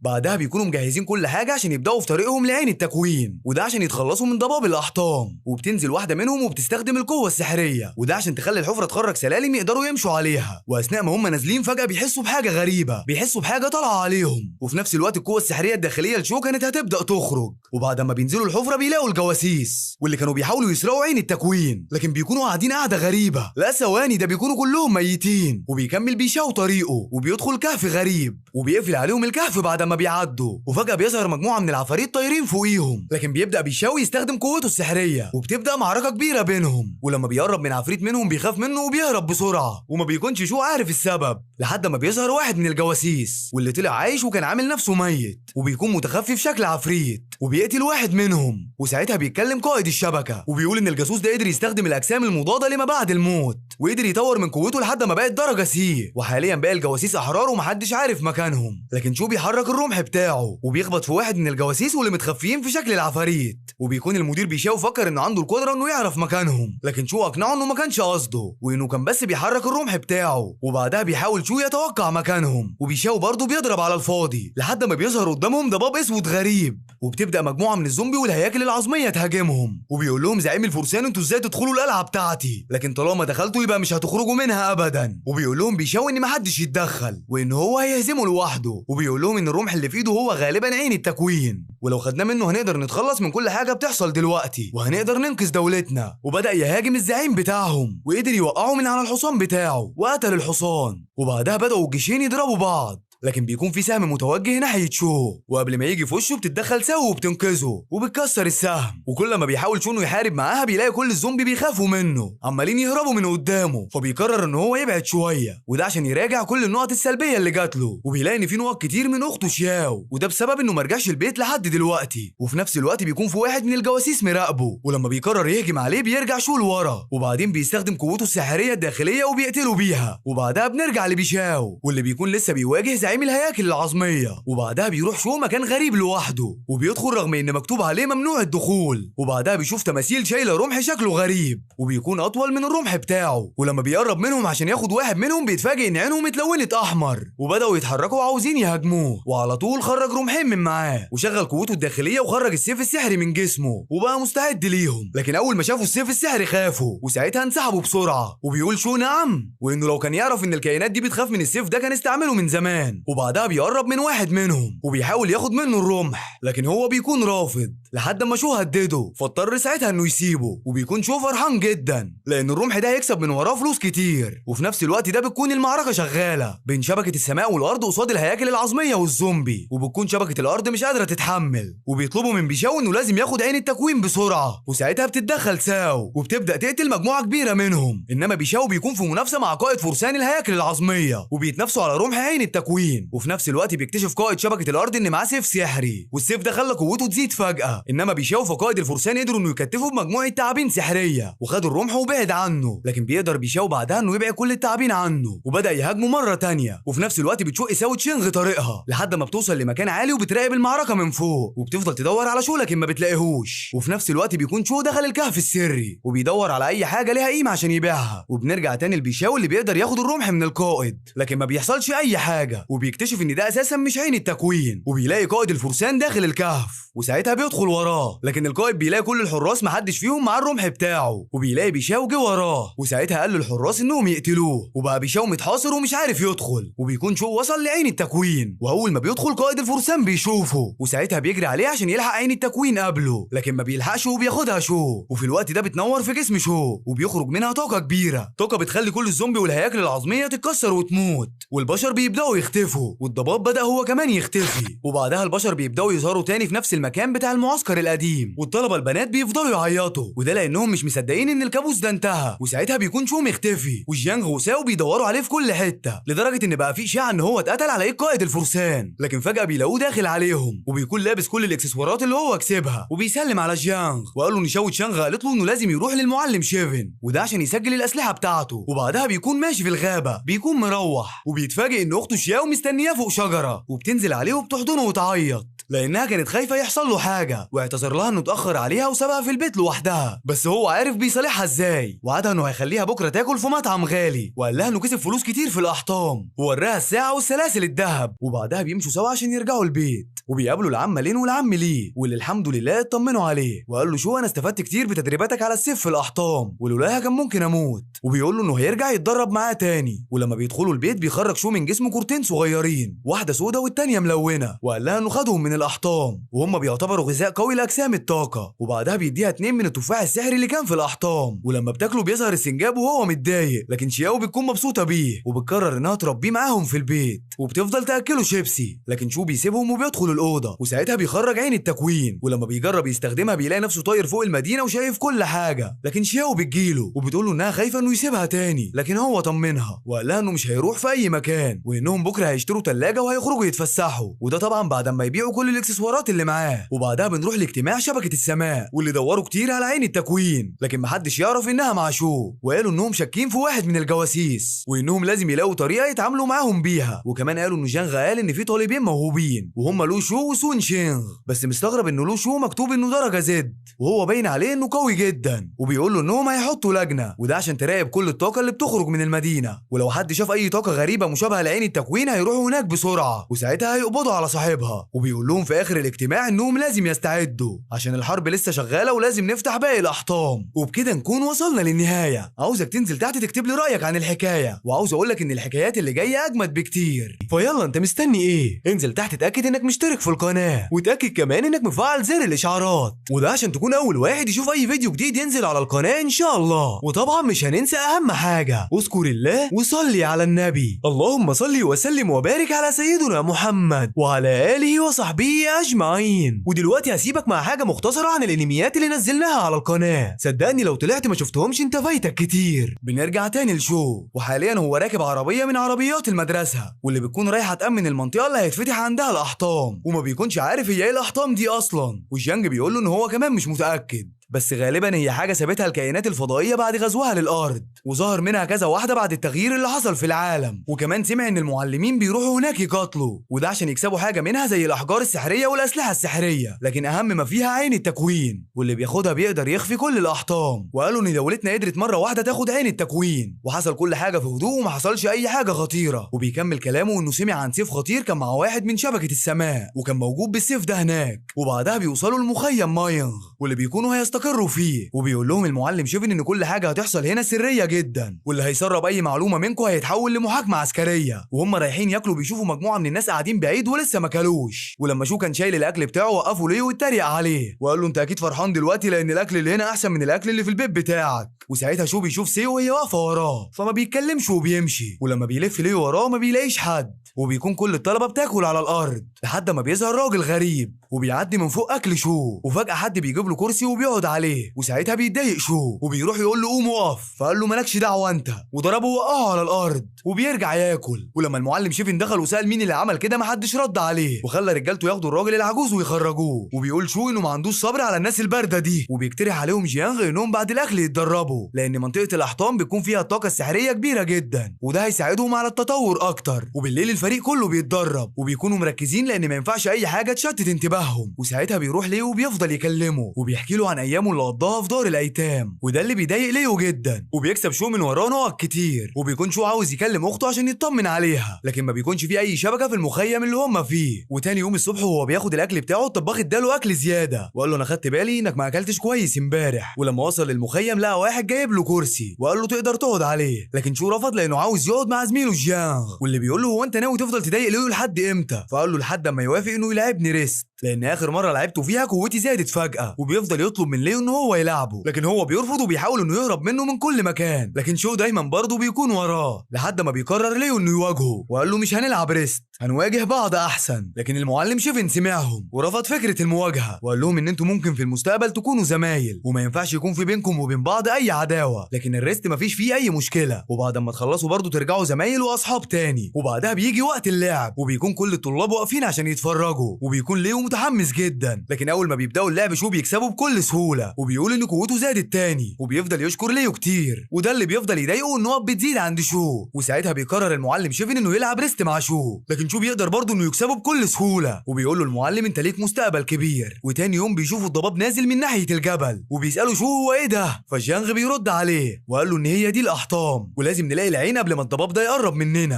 A: بعدها بيكونوا مجهزين كل حاجة عشان يبداوا في طريقهم لعين التكوين، وده عشان يتخلصوا من ضباب الاحطام. وبتنزل واحدة منهم وبتستخدم القوة السحريه، وده عشان تخلي الحفرة تخرج سلالم يقدروا يمشوا عليها. واثناء ما هم نازلين فجاة بيحسوا بحاجة غريبة، بيحسوا بحاجة طالعه عليهم، وفي نفس الوقت القوة السحريه الداخلية لشو كانت هتبدا تخرج. وبعد ما بينزلوا الحفرة بيلاقوا الجواسيس واللي كانوا بيحاولوا يسرقوا عين التكوين، لكن بيكونوا قاعدين قاعدة غريبة، لا ثواني ده بيكونوا كلهم ميتين. وبيكمل بيشاو طريقه وبيدخل كهف غريب، وبيقفل عليهم الكهف بعد ما بيعدوا. وفجاة بيظهر مجموعة من العفاريت طايرين فوقيهم، لكن بيبدا بيشاو يستخدم قوته السحريه، وبتبدا معركة كبيرة بينهم. ولما بيقرب من عفريت منهم بيخاف منه وبيهرب بسرعة، وما بيكونش شو عارف السبب، لحد ما بيظهر واحد من الجواسيس واللي طلع عايش وكان عامل نفسه ميت، وبيكون متخفي في شكل عفريت، وبيقتل واحد منهم. وساعتها بيتكلم قائد الشبكة وبيقول ان الجاسوس ده قدر يستخدم الاجسام المضادة لما بعد الموت، وقدر يطور من قوته لحد ما بقت درجه C، وحاليا باقي الجواسيس احرار ومحدش عارف مكانهم. لكن شو بيحرك الرمح بتاعه وبيخبط في واحد من الجواسيس واللي متخفيين في شكل العفاريت، وبيكون المدير بيشاو فكر انه عنده القدرة انه يعرف مكانهم، لكن شو اقنعه انه ما كانش قصده، وانه كان بس بيحرك الرمح بتاعه. وبعدها بيحاول شو يتوقع مكانهم، وبيشاو برضه بيضرب على الفاضي لحد ما بيظهر قدامهم ضباب اسود غريب، وبتبدا مجموعة من الزومبي والهياكل العظميه تهاجمهم. وبيقول لهم زعيم الفرسان انتوا ازاي تدخلوا القلعة بتاعتي، لكن طالما دخلتوا يبقى مش هتخرجوا منها ابدا. وبيقول لهم بيشاو ان محدش يتدخل، وان هو هيهزمه لوحده، وبيقول لهم ان الرمح اللي في ايده هو غالبا عين التكوين، ولو خدناه منه هنقدر نتخلص من كل حاجة بتحصل دلوقتي، وهنقدر ننقذ دولتنا. وبدا يهاجم الزعيم بتاعهم وقدر يوقعه من على الحصان بتاعه وقتل الحصان. وبعدها بدأوا الجيشين يضربوا بعض، لكن بيكون في سهم متوجه ناحية شو، وقبل ما يجي في وشه بتتدخل ساو وبتنقذه وبتكسر السهم. وكل ما بيحاول شو انه يحارب معاها بيلاقي كل الزومبي بيخافوا منه، عمالين يهربوا من قدامه، فبيقرر ان هو يبعد شوية، وده عشان يراجع كل النقط السلبية اللي جات له. وبيلاقي ان في نقط كتير من اخته شياو، وده بسبب انه ما رجعش البيت لحد دلوقتي. وفي نفس الوقت بيكون في واحد من الجواسيس مراقبة، ولما بيقرر يهجم عليه بيرجع شو لورا، وبعدين بيستخدم قوته السحريه الداخلية وبيقتله بيها. وبعدها بنرجع لبيشاو واللي بيكون لسه بيواجه زعيم الهياكل العظميه. وبعدها بيروح شو مكان غريب لوحده وبيدخل رغم ان مكتوب عليه ممنوع الدخول. وبعدها بيشوف تماثيل شايله رمح شكله غريب وبيكون اطول من الرمح بتاعه، ولما بيقرب منهم عشان ياخد واحد منهم بيتفاجئ ان عينهم اتلونت احمر وبداوا يتحركوا وعاوزين يهاجموه. وعلى طول خرج رمحين من معاه وشغل قوته الداخلية وخرج السيف السحري من جسمه وبقى مستعد ليهم. لكن اول ما شافوا السيف السحري خافوا وساعتها انسحبوا بسرعة. وبيقول شو نعم، وانه لو كان يعرف ان الكائنات دي بتخاف من السيف ده كان استعمله من زمان. وبعدها بيقرب من واحد منهم وبيحاول ياخد منه الرمح، الرمح، لكن هو بيكون رافض لحد ما شو هدده، فاضطر ساعتها انه يسيبه. وبيكون شو فرحان جدا لان الرمح ده هيكسب من وراه فلوس كتير. وفي نفس الوقت ده بتكون المعركة شغالة بين شبكة السماء والارض قصاد الهياكل العظميه والزومبي، وبتكون شبكة الارض مش قادرة تتحمل، وبيطلبوا من بيشاو انه لازم ياخد عين التكوين بسرعة. وساعتها بتتدخل ساو وبتبدا تقتل مجموعة كبيرة منهم، انما بيشاو بيكون في منافسه مع قائد فرسان الهياكل العظميه وبيتنافسوا على رمح عين التكوين. وفي نفس الوقت بيكتشف قائد شبكة الارض ان معاه سيف سحري، والسيف ده خلى قوته تزيد فجاة، انما بيشاو فقائد الفرسان قدروا انه يكتفوا بمجموعه تعابين سحريه وخدوا الرمح وبعد عنه، لكن بيقدر بيشاو بعدها انه يبعد كل التعابين عنه وبدا يهاجمه مرة تانية. وفي نفس الوقت بتشق ساو تشينغ طريقها لحد ما بتوصل لمكان عالي وبتراقب المعركة من فوق، وبتفضل تدور على شو لكن ما بتلاقيهوش. وفي نفس الوقت بيكون شو دخل الكهف السري وبيدور على اي حاجة ليها قيمة عشان يبيعها. وبنرجع تاني لبيشاو اللي بيقدر ياخد الرمح من القائد، لكن ما بيحصلش اي حاجة، وبيكتشف ان ده اساسا مش عين التكوين، وبيلاقي قائد الفرسان داخل الكهف وساعتها بيدخل وراه، لكن القائد بيلاقي كل الحراس محدش فيهم معاه الرمح بتاعه، وبيلاقي بيشاو جه وراه وساعتها قال للحراس انهم يقتلوه، وبقى بيشاو متحاصر ومش عارف يدخل. وبيكون شو وصل لعين التكوين، واول ما بيدخل قائد الفرسان بيشوفه وساعتها بيجري عليه عشان يلحق عين التكوين قبله، لكن ما بيلحقش وبياخدها شو. وفي الوقت ده بتنور في جسم شو وبيخرج منها طاقة كبيرة، طاقة بتخلي كل الزومبي والهياكل العظميه تتكسر وتموت، والبشر بيبداوا يختفوا، والضباب بدا هو كمان يختفي. وبعدها البشر بيبداوا يظهروا تاني في نفس المكان بتاع المعسكر القديم، والطلبة البنات بيفضلوا يعيطوا، وده لانهم مش مصدقين ان الكابوس ده انتهى. وساعتها بيكون شو مختفي، وجيانغ وساو بيدوروا عليه في كل حتة، لدرجة ان بقى في اشاعة ان هو اتقتل على ايد قائد الفرسان، لكن فجاة بيلاقوه داخل عليهم وبيكون لابس كل الاكسسوارات اللي هو كسبها، وبيسلم على جيانغ وقال له ان شاو تشانغ قالت له انه لازم يروح للمعلم شيفن، وده عشان يسجل الاسلحة بتاعته. وبعدها بيكون ماشي في الغابة، بيكون مروح وبيتفاجئ ان اخته شياو مستنياه فوق شجرة، وبتنزل عليه وبتحضنه وتعيط لانها كانت خايفة يحصل له حاجة، واعتذر لها انه اتاخر عليها وسابها في البيت لوحدها، بس هو عارف بيصالحها ازاي، وعدها انه هيخليها بكره تاكل في مطعم غالي، وقال لها انه كسب فلوس كتير في الاحطام، ووراها الساعة والسلاسل الذهب. وبعدها بيمشوا سوا عشان يرجعوا البيت، وبيقابلوا العم لين والعم ليه، واللي الحمد لله اطمنوا عليه، وقال له شو انا استفدت كتير بتدريباتك على السيف في الاحطام، ولولاها كان ممكن اموت، وبيقول له انه هيرجع يتدرب معاه تاني. ولما بيدخلوا البيت بيخرج شو من جسمه كورتين صغيرين، واحدة سودا والتانية ملونة، وقال لها انه خدهم من الاحطام وهم بيعتبروا غذاء قوي لاجسام الطاقة. وبعدها بيديها 2 من التفاح السحري اللي كان في الاحطام، ولما بتاكله بيظهر السنجاب وهو متضايق، لكن شياو بتكون مبسوطة بيه وبتقرر انها تربيه معاهم في البيت، وبتفضل تاكله شيبسي، لكن شو بيسيبهم وبيدخل الاوضة، وساعتها بيخرج عين التكوين، ولما بيجرب يستخدمها بيلاقي نفسه طاير فوق المدينة وشايف كل حاجة، لكن شياو بتجيله وبتقول له انها خايفة انه يسيبها تاني، لكن هو طمنها وقال لها انه مش هيروح في اي مكان، وانهم بكره هيشتروا ثلاجه وهيخرجوا يتفسحوا، وده طبعا بعد ما يبيعوا كل الاكسسوارات اللي معاه. وبعدها بنروح لاجتماع شبكة السماء، واللي دوروا كتير على عين التكوين، لكن محدش يعرف انها مع شو، وقالوا انهم شاكين في واحد من الجواسيس، وانهم لازم يلاقوا طريقه يتعاملوا معاهم بيها. وكمان قالوا ان جانغ قال ان في طالبين موهوبين وهم لو شو وسون شينغ، بس مستغرب ان لو شو مكتوب انه درجه Z وهو باين عليه انه قوي جدا، وبيقول له انهم هيحطوا لجنة، وده عشان تراقب كل الطاقة اللي بتخرج من المدينة، ولو حد شاف اي طاقة غريبة مشابهة لعين التكوين هيروحوا هناك بسرعة، وساعتها هيقبضوا على صاحبها. وبيقول لهم في اخر الاجتماع انهم لازم يستعدوا عشان الحرب لسه شغالة ولازم نفتح باقي الاحطام. وبكده نكون وصلنا للنهاية. عاوزك تنزل تحت تكتب لي رايك عن الحكاية، وعاوز اقول لك ان الحكايات اللي جاية اجمد بكتير، فيلا انت مستني ايه؟ انزل تحت اتاكد انك مشترك في القناة، وتاكد كمان انك مفعل زر الاشعارات، وده عشان تكون اول واحد يشوف اي فيديو جديد ينزل على القناة ان شاء الله. وطبعا مش هننسى اهم حاجة، اذكر الله وصلي على النبي، اللهم صل وسلم وبارك على سيدنا محمد وعلى اله وصحبه اجمعين. ودلوقتي هسيبك مع حاجة مختصره عن الانميات اللي نزلناها على القناة، صدقني لو طلعت ما شفتهمش انت فايتك كتير. بنرجع تاني لشو، وحاليا هو راكب عربية من عربيات المدرسة، واللي بتكون رايحة تامن المنطقة اللي هيتفتح عندها الاحطام، وما بيكونش عارف هي ايه الاحطام دي اصلا. وجيانج بيقول له ان هو كمان مش متاكد، بس غالبا هي حاجة سابتها الكائنات الفضائية بعد غزوها للارض، وظهر منها كذا واحدة بعد التغيير اللي حصل في العالم. وكمان سمع ان المعلمين بيروحوا هناك يقاتلوا، وده عشان يكسبوا حاجة منها زي الاحجار السحريه والاسلحة السحريه، لكن اهم ما فيها عين التكوين، واللي بياخدها بيقدر يخفي كل الاحطام. وقالوا ان دولتنا قدرت مرة واحدة تاخد عين التكوين، وحصل كل حاجة في هدوء وما حصلش اي حاجة خطيرة. وبيكمل كلامه انه سمع عن سيف خطير كان مع واحد من شبكة السماء، وكان موجود بالسيف ده هناك. وبعدها بيوصلوا لمخيم ماينغ، واللي بيكونوا يستقروا فيه. وبيقول لهم المعلم شيفن ان كل حاجة هتحصل هنا سرية جدا، واللي هيسرب اي معلومة منكم هيتحول لمحاكمه عسكرية. وهم رايحين ياكلوا بيشوفوا مجموعة من الناس قاعدين بعيد ولسه ما كلوش، ولما شو كان شايل الاكل بتاعه وقفوا ليه واتريق عليه وقال له انت اكيد فرحان دلوقتي لان الاكل اللي هنا احسن من الاكل اللي في البيت بتاعك. وساعتها شو بيشوف سيو وهي واقفة وراه فما بيتكلمش وبيمشي، ولما بيلف ليه وراه ما بيلاقيش حد، وبيكون كل الطلبة بتاكل على الارض لحد ما بيظهر راجل غريب وبيعدي من فوق اكل شو، وفجاة حد بيجيب له كرسي وبيقعد عليه، وساعتها بيتضايق شو وبيروح يقول له قوم اقف، فقال له مالكش دعوه انت، وضربه ووقعه على الارض وبيرجع ياكل. ولما المعلم شيفن دخل وسال مين اللي عمل كده محدش رد عليه، وخلى رجالته ياخدوا الراجل العجوز ويخرجوه. وبيقول شو انه ما عندوش صبر على الناس البارده دي، وبيقترح عليهم جيانغ انهم بعد الاكل يتدربوا لان منطقة الاحطام بيكون فيها الطاقة السحريه كبيرة جدا وده هيساعدهم على التطور اكتر. وبالليل الفريق كله بيتدرب وبيكونوا مركزين لان ما ينفعش اي حاجة تشتت انتباههم. وساعتها بيروح ليو وبيفضل يكلمه وبيحكي له عن ايامه اللي قضاها في دار الايتام، وده اللي بيضايق ليو جدا، وبيكسب شو من وراه نقط كتير. وبيكون شو عاوز يكلم اخته عشان يطمن عليها، لكن ما بيكونش فيه اي شبكة في المخيم اللي هم فيه. وتاني يوم الصبح وهو بياخد الاكل بتاعه الطباخ اداله اكل زيادة وقال له انا خدت بالي انك ما اكلتش كويس امبارح. ولما وصل للمخيم لقى واحد جايب له كرسي وقال له تقدر تقعد عليه، لكن شو رفض لانه عاوز يقعد مع زميله جيانغ، واللي بيقول له هو انت ناوي تفضل تضايق ليو لحد امتى؟ فقال له لحد اما يوافق انه يلعبني ريست، لان اخر مرة لعبته فيها قوتي زادت فجاة. وبيفضل يطلب من ليو ان هو يلعبه، لكن هو بيرفض وبيحاول انه يهرب منه من كل مكان، لكن شو دايما برضه بيكون وراه لحد ما بيقرر ليو انه يواجهه وقال له مش هنلعب ريست، هنواجه بعض احسن. لكن المعلم شيفن سمعهم ورفض فكرة المواجهة وقال لهم ان انتوا ممكن في المستقبل تكونوا زمايل وما ينفعش يكون في بينكم وبين بعض اي عداوة، لكن الريست مفيش فيه اي مشكلة، وبعد ما تخلصوا برضه ترجعوا زمايل واصحاب تاني. وبعدها بيجي وقت اللعب وبيكون كل الطلاب واقفين عشان يتفرجوا، وبيكون ليو متحمس جدا، لكن اول ما بيبداوا اللعب شو بيكسبوا بكل سهولة وبيقول ان قوته زادت تاني، وبيفضل يشكر ليو كتير، وده اللي بيفضل يضايقه النقط بتزيد عند شو. وساعتها بيقرر المعلم شيفن انه يلعب ريست مع شو، لكن شو بيقدر برضه انه يكسبه بكل سهولة، وبيقول له المعلم انت ليك مستقبل كبير. وتاني يوم بيشوفوا الضباب نازل من ناحية الجبل وبيسالوا شو هو ايه ده، فجيانغ بيرد عليه وقال له ان هي دي الاحطام ولازم نلاقي العين قبل ما الضباب ده يقرب مننا.